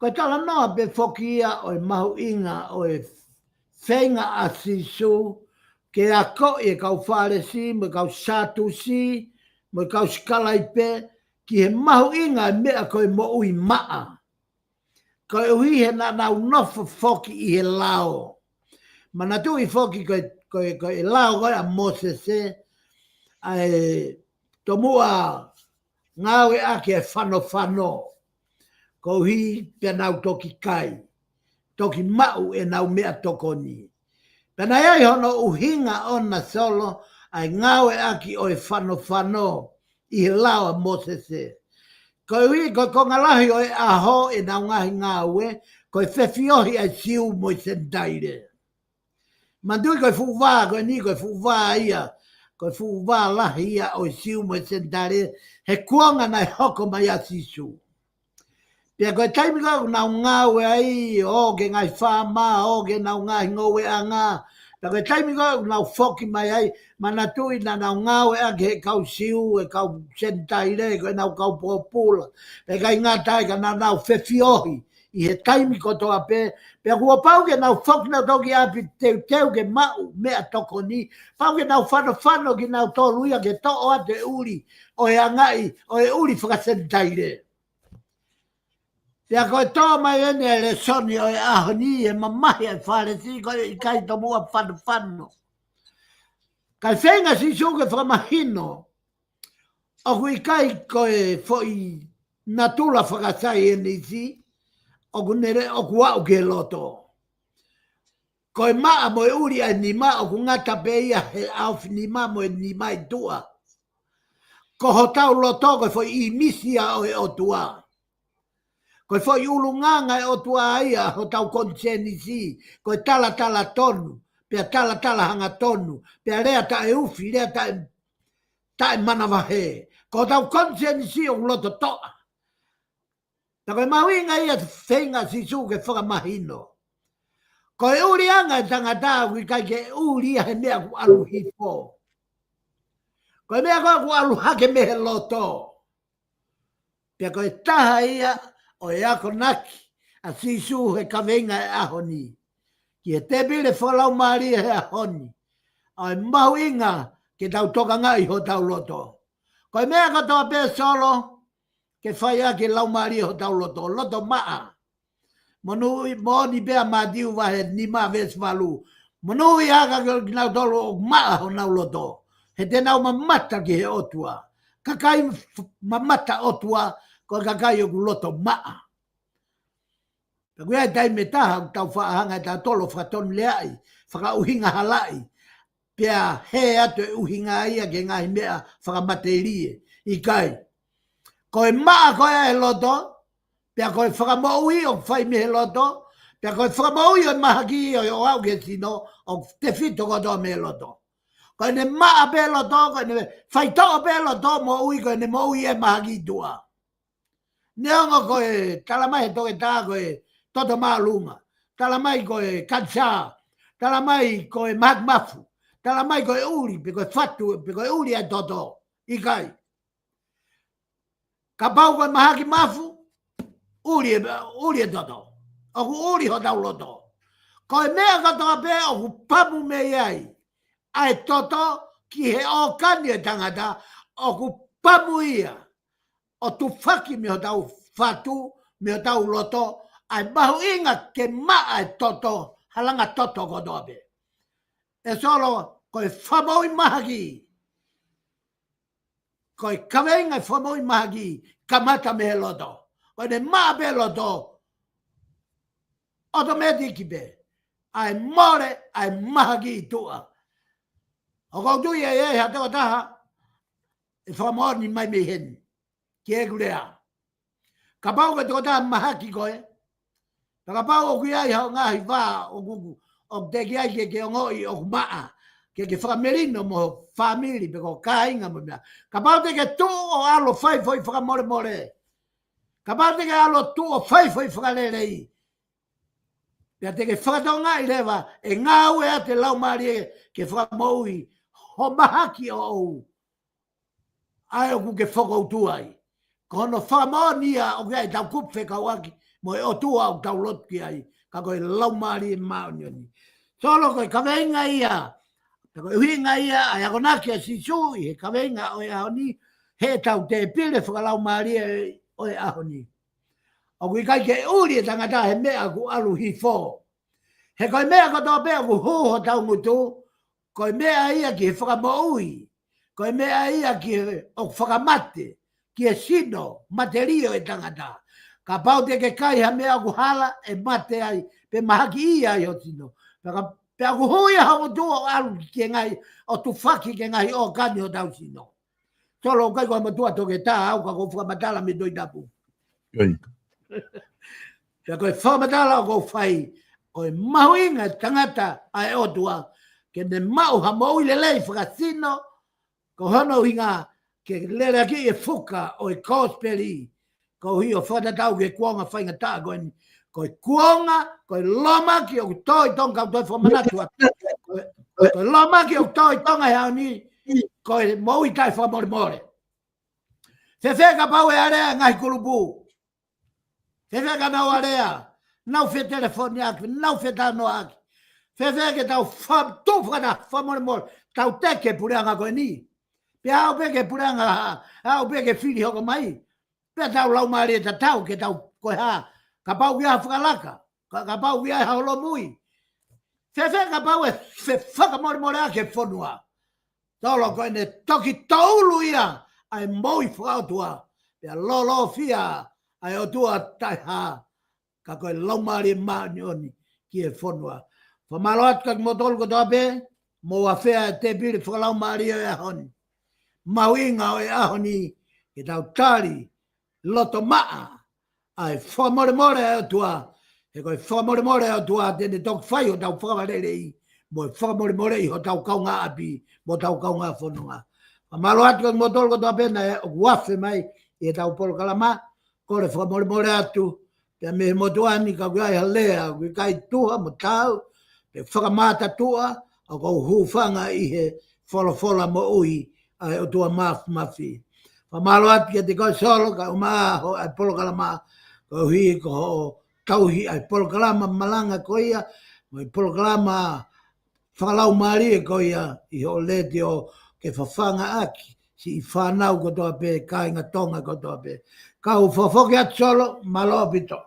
ko e talanoa pē foki ia ʻo e mahuʻinga ʻo e feinga ʻa Sīsū ke akoʻi e kau Fālesi, mo e kau Sātusi, mo e kau sikalaipe, ki he mahuʻinga e meʻa ko e moʻui maʻa. Koeʻuhi he naʻa nau nofo foki ʻi he lao. Manatuʻi foki ko e, ko e, ko e lao ko ē ʻa Mōsese, ʻa e tomuʻa ngāueʻaki e fanofano. Koeʻuhi pea nau toki kai, toki maʻu ʻenau meʻatokoni. Pea naʻe ʻi ai hono ʻuhinga ʻona, Solo, ʻa e ngāueʻaki ʻo e fanofano ʻi he lao ʻa Mōsese. Koeʻuhi ko e konga lahi ʻo e ʻaho ʻenau ngaahi ngāue, ko e fefiohi ʻa e Siu mo e Senitaile. Manatuʻi ko e fuʻu vā, ko eni ko e fuʻu vā ia, ko e fuʻu vā lahi ia ʻo e Siu mo e Senitaile, he kuonga naʻe hoko mai ai ʻa Sīsū. Pea ko e taimi ko ē ʻoku nau ngāue ai, ō ki he ngaahi faama, ō ki heʻenau ngaahi ngoueʻanga. Pea ko e taimi ko ē ʻoku nau foki mai ai, manatuʻi naʻa nau ngāue ʻaki ʻe he kau Siu, ʻe he kau Senitaile, ko ʻenau kau pōpula. Pea ʻikai ngata ai ka naʻa nau fefiohi ʻi he taimi kotoa pē. Pea kuo pau ke nau foki nautolu ki ʻapi teuteu ke maʻu meʻatokoni. Pau ke nau fanofano kinautolu ia ke toʻo atu e ʻuli ʻo e angaʻi, ʻo e ʻuli fakasenitaile. Pea ko e tō mai eni e lēsoni ʻo e ʻaho ni, ʻe mamahi ʻa e Fālesi, ko e ʻikai tomuʻa fanofano. Kae feinga Sīsū ke fakamahino, ʻoku ʻikai ko e foʻi natula fakasaienisi, ʻoku ne lea ʻoku aʻu ki he loto. Ko e maʻa mo e ʻuli ʻa e nima ʻoku ngata pē ia he ʻaofinima mo e nima ʻi tuʻa. Ko hotau loto ko e foʻi ʻīmisi ia ʻo e ʻOtua. Ko e foʻi ʻulungaanga ʻo e ʻOtua ia hotau konisēnisi, ko e talatala tonu, pea talatala hangatonu, pea lea taʻeufi, lea taʻe, taʻemanavahē. Ko hotau konisēnisi ʻoku loto toʻa. Pea ko e mahuʻinga ia feinga Sīsū ke fakamahino. Ko e ʻuliʻanga e tangata ʻoku ʻikai ke ʻuli ia he meʻa ʻoku ʻalu hifo. Ko e meʻa ko ē ʻoku ʻalu hake mei he loto. Pea ko e taha ia ʻo e akonaki ʻa Sīsū he kaveinga e ʻaho ni. Ki he tēpile fakalaumālie he ʻaho ni. ʻA e mahuʻinga ke tau tokangaʻi hotau loto. Ko e meʻa kotoa pē Solo, ke fai ʻaki e laumālie hotau loto, loto maʻa. Monūʻia, moʻoni pē ʻa Mātiu vahe nima veesi valu. Monūʻia ʻa kinautolu ʻoku maʻa honau loto. He te nau mamata ki he ʻOtua. Kakai f-, mamata ʻOtua, ko e kakai ʻoku loto maʻa. Pea ko e taimi ʻe taha, ʻoku tau faʻa hanga ʻe tautolu ʻo fakatonuleaʻi, fakaʻuhinga halaʻi. Pea hē atu e ʻuhinga ia ki he ngaahi meʻa fakamatelie. ʻIkai. Ko e maʻa ko ē ʻa e loto, pea ko e fakamoʻui ʻoku fai mei he loto, pea ko e fakamoʻui ʻo e mahaki ʻo, ʻo aʻu ki he sino, ʻoku tefito kotoa mei he loto. Ko ʻene maʻa pē loto, ko ʻene faitoʻo pē loto, moʻui, ko ʻene moʻui e mahaki ʻi tuʻa. Neongo ko e talamai he toketā ko e toto māʻolunga, talamai ko e kanisā, talamai ko e mahaki mafu, talamai ko e ʻuli, pe ko e fatu, pe ko e ʻuli ʻa e toto. ʻIkai. Kapau ko e mahaki mafu, ʻuli e, ʻuli e toto. ʻOku ʻuli hotau loto. Ko e meʻa kotoa pē ʻoku pamu mei ai ʻa e toto ki he ʻōkani e tangata, ʻoku pamu ia ʻo tufaki mei hotau fatu, mei hotau loto, ʻa e mahuʻinga ke maʻa e toto, halanga toto kotoa pē. ʻE Solo, ko e fakamoʻui mahaki. Ko e kaveinga e fakamoʻui mahaki, kamata mei he loto. Ko ʻene maʻa pē loto, ʻotomētiki pē. ʻA e mole, ʻa e mahaki ʻi tuʻa. ʻOku ou tui ʻe ʻi ai ha tokotaha ʻe fakamoʻoni mai mei heni. Ki heʻeku lea. Kapau ko e tokotaha mahaki koe. Pea kapau ʻoku ʻi ai haʻo ngaahi vā, ʻoku, ʻoku teʻeki ai ke ke ongoʻi ʻoku maʻa. Ke ke fakamelino mo ho fāmili, pe ko ho kāinga mo e meʻa. Kapau te ke tuʻu ʻo ʻalu ʻo fai foʻi fakamolemole. Kapau te ke ʻalu ʻo tuʻu ʻo fai foʻi fakalelei. Pea te ke fakatokangaʻi leva, ʻe ngāue atu e Laumālie ke fakamoʻui ho mahaki ʻoʻou. ʻA ē ʻoku ke fokoutua ai. Ko hono fakamoʻoni ia ʻoku ʻi ai ʻetau kupu fekauʻaki mo e ʻOtua ʻoku tau lotu ki ai. Ka ko e Laumālie Māʻoniʻoni. Solo, ko e kaveinga ia. Pea ko e ʻuhinga ia, ʻa e akonaki ʻa Sīsū ʻi he kaveinga ʻo e ʻaho ni, heʻetau tēpile fakalaumālie ʻo e ʻaho ni. ʻOku ʻikai ke ʻuli e tangata he meʻa ʻoku ʻalu hifo. He ko e meʻa kotoa pē ʻoku hū hotau ngutu, ko e meʻa ia ki he fakamoʻui, ko e meʻa ia ki he ʻoku fakamate, ki he sino, matelie e tangata. Kapau te ke kai ha meʻa ʻoku hala, ʻe mate ai, pe mahakiʻia ai ho sino. Pea ka, pea ʻoku hū ia ho ngutu ʻo ʻalu ki he ngaahi, ʻo tufaki ki he ngaahi ʻōkani hotau sino. Solo, ʻoku ʻikai ko ha mātuʻa toketā au, ka ʻoku ou fakamatala mei he Tohi Tapu. ʻIo. Pea ko e fakamatala ʻoku ou fai, ko e mahuʻinga e tangata ʻa e ʻOtua, ke ne maʻu ha moʻui lelei fakasino, ko hono ʻuhinga ke leleakiʻi e fuka ʻo e kosipeli, Ko e ʻuhi ʻo fakatatau ki he kuonga faingataʻa ko eni. Ko e kuonga, ko e lōmaki ʻoku tō ʻi Tonga, kau toe fakamanatu atu. Ko e, ko e lōmaki ʻoku tō ʻi Tonga he ʻaho ni, ko e moʻui taʻefakamolemole. Fēfē kapau ʻe alea e ngaahi kulupu? Fēfē ka nau alea? Nau fetelefoni ʻaki, nau fetalanoaʻaki. Fēfē ke tau fa-, tō fakana fakamolemole, tau teke puleʻanga ko eni. Pea aʻu pē ke puleʻanga, aʻu pē ke fili hoko mai. Pea tau laumālie tatau ke tau ko e hā, kapau ʻoku ʻi ai ha fakalaka, ka, kapau ʻoku ʻi ai ha holomui. Fēfē kapau ʻe fe-, fakamolemoleʻaki e fonua? Tolo ko ʻene toki toulu ia ʻa e moʻui fakaʻotua. Pea lolofia ʻa e ʻOtua taʻehā, ka ko e Laumālie Māʻoniʻoni ki he fonua. Fakamālō atu kia kimoutolu kotoa pē, mou afea e tēpile fakalaumālie ʻo e ʻaho ni. Mahuʻinga ʻo e ʻaho ni, ke tau tali loto maʻa ʻa e fakamolemole ʻa e ʻOtua. He ko e fakamolemole ʻa e ʻOtua te ne toki fai hotau fakavaleleiʻi, mo e fakamolemoleʻi hotau kaungāʻapi, mo hotau kaungā fononga. Fakamālō atu kia kimoutolu kotoa pē naʻe ʻoku afe mai ʻi heʻetau polokalama, kole fakamolemole atu, pea mei he motuʻa ni ka ʻoku ʻi ai ha lea ʻoku ʻikai tuha mo taau, pe fakamātatuʻa, ʻoku ou hūfanga ʻi he folofola moʻui ʻa e ʻOtua Māfimafi. Fakamālō atu kiate koe Solo, kae ʻumaʻā hoʻo ʻai polokalama, koeʻuhi ko hoʻo tauhi ʻa e polokalama malanga ko ia, mo e polokalama fakalaumālie ko ia ʻi hoʻo letiō ke fafanga ʻaki siʻi fānau kotoa pē, kāinga Tonga kotoa pē. Kau fakafoki atu Solo, mālō ʻaupito.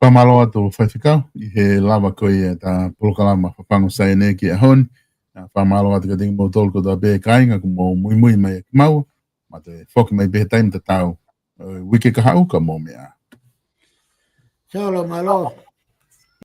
Fakamālō atu Faifekau, ʻi he lava ko ia ʻeta polokalama Fafangu Saione ki he ʻaho ni. Fakamālō atu kiate kimoutolu kotoa pē kāinga kuo mou muimui mai kiate kimaua, ma te foki mai pē he taimi tatau ʻo e uike kahaʻu ka mou meʻa ā. Solo, mālō.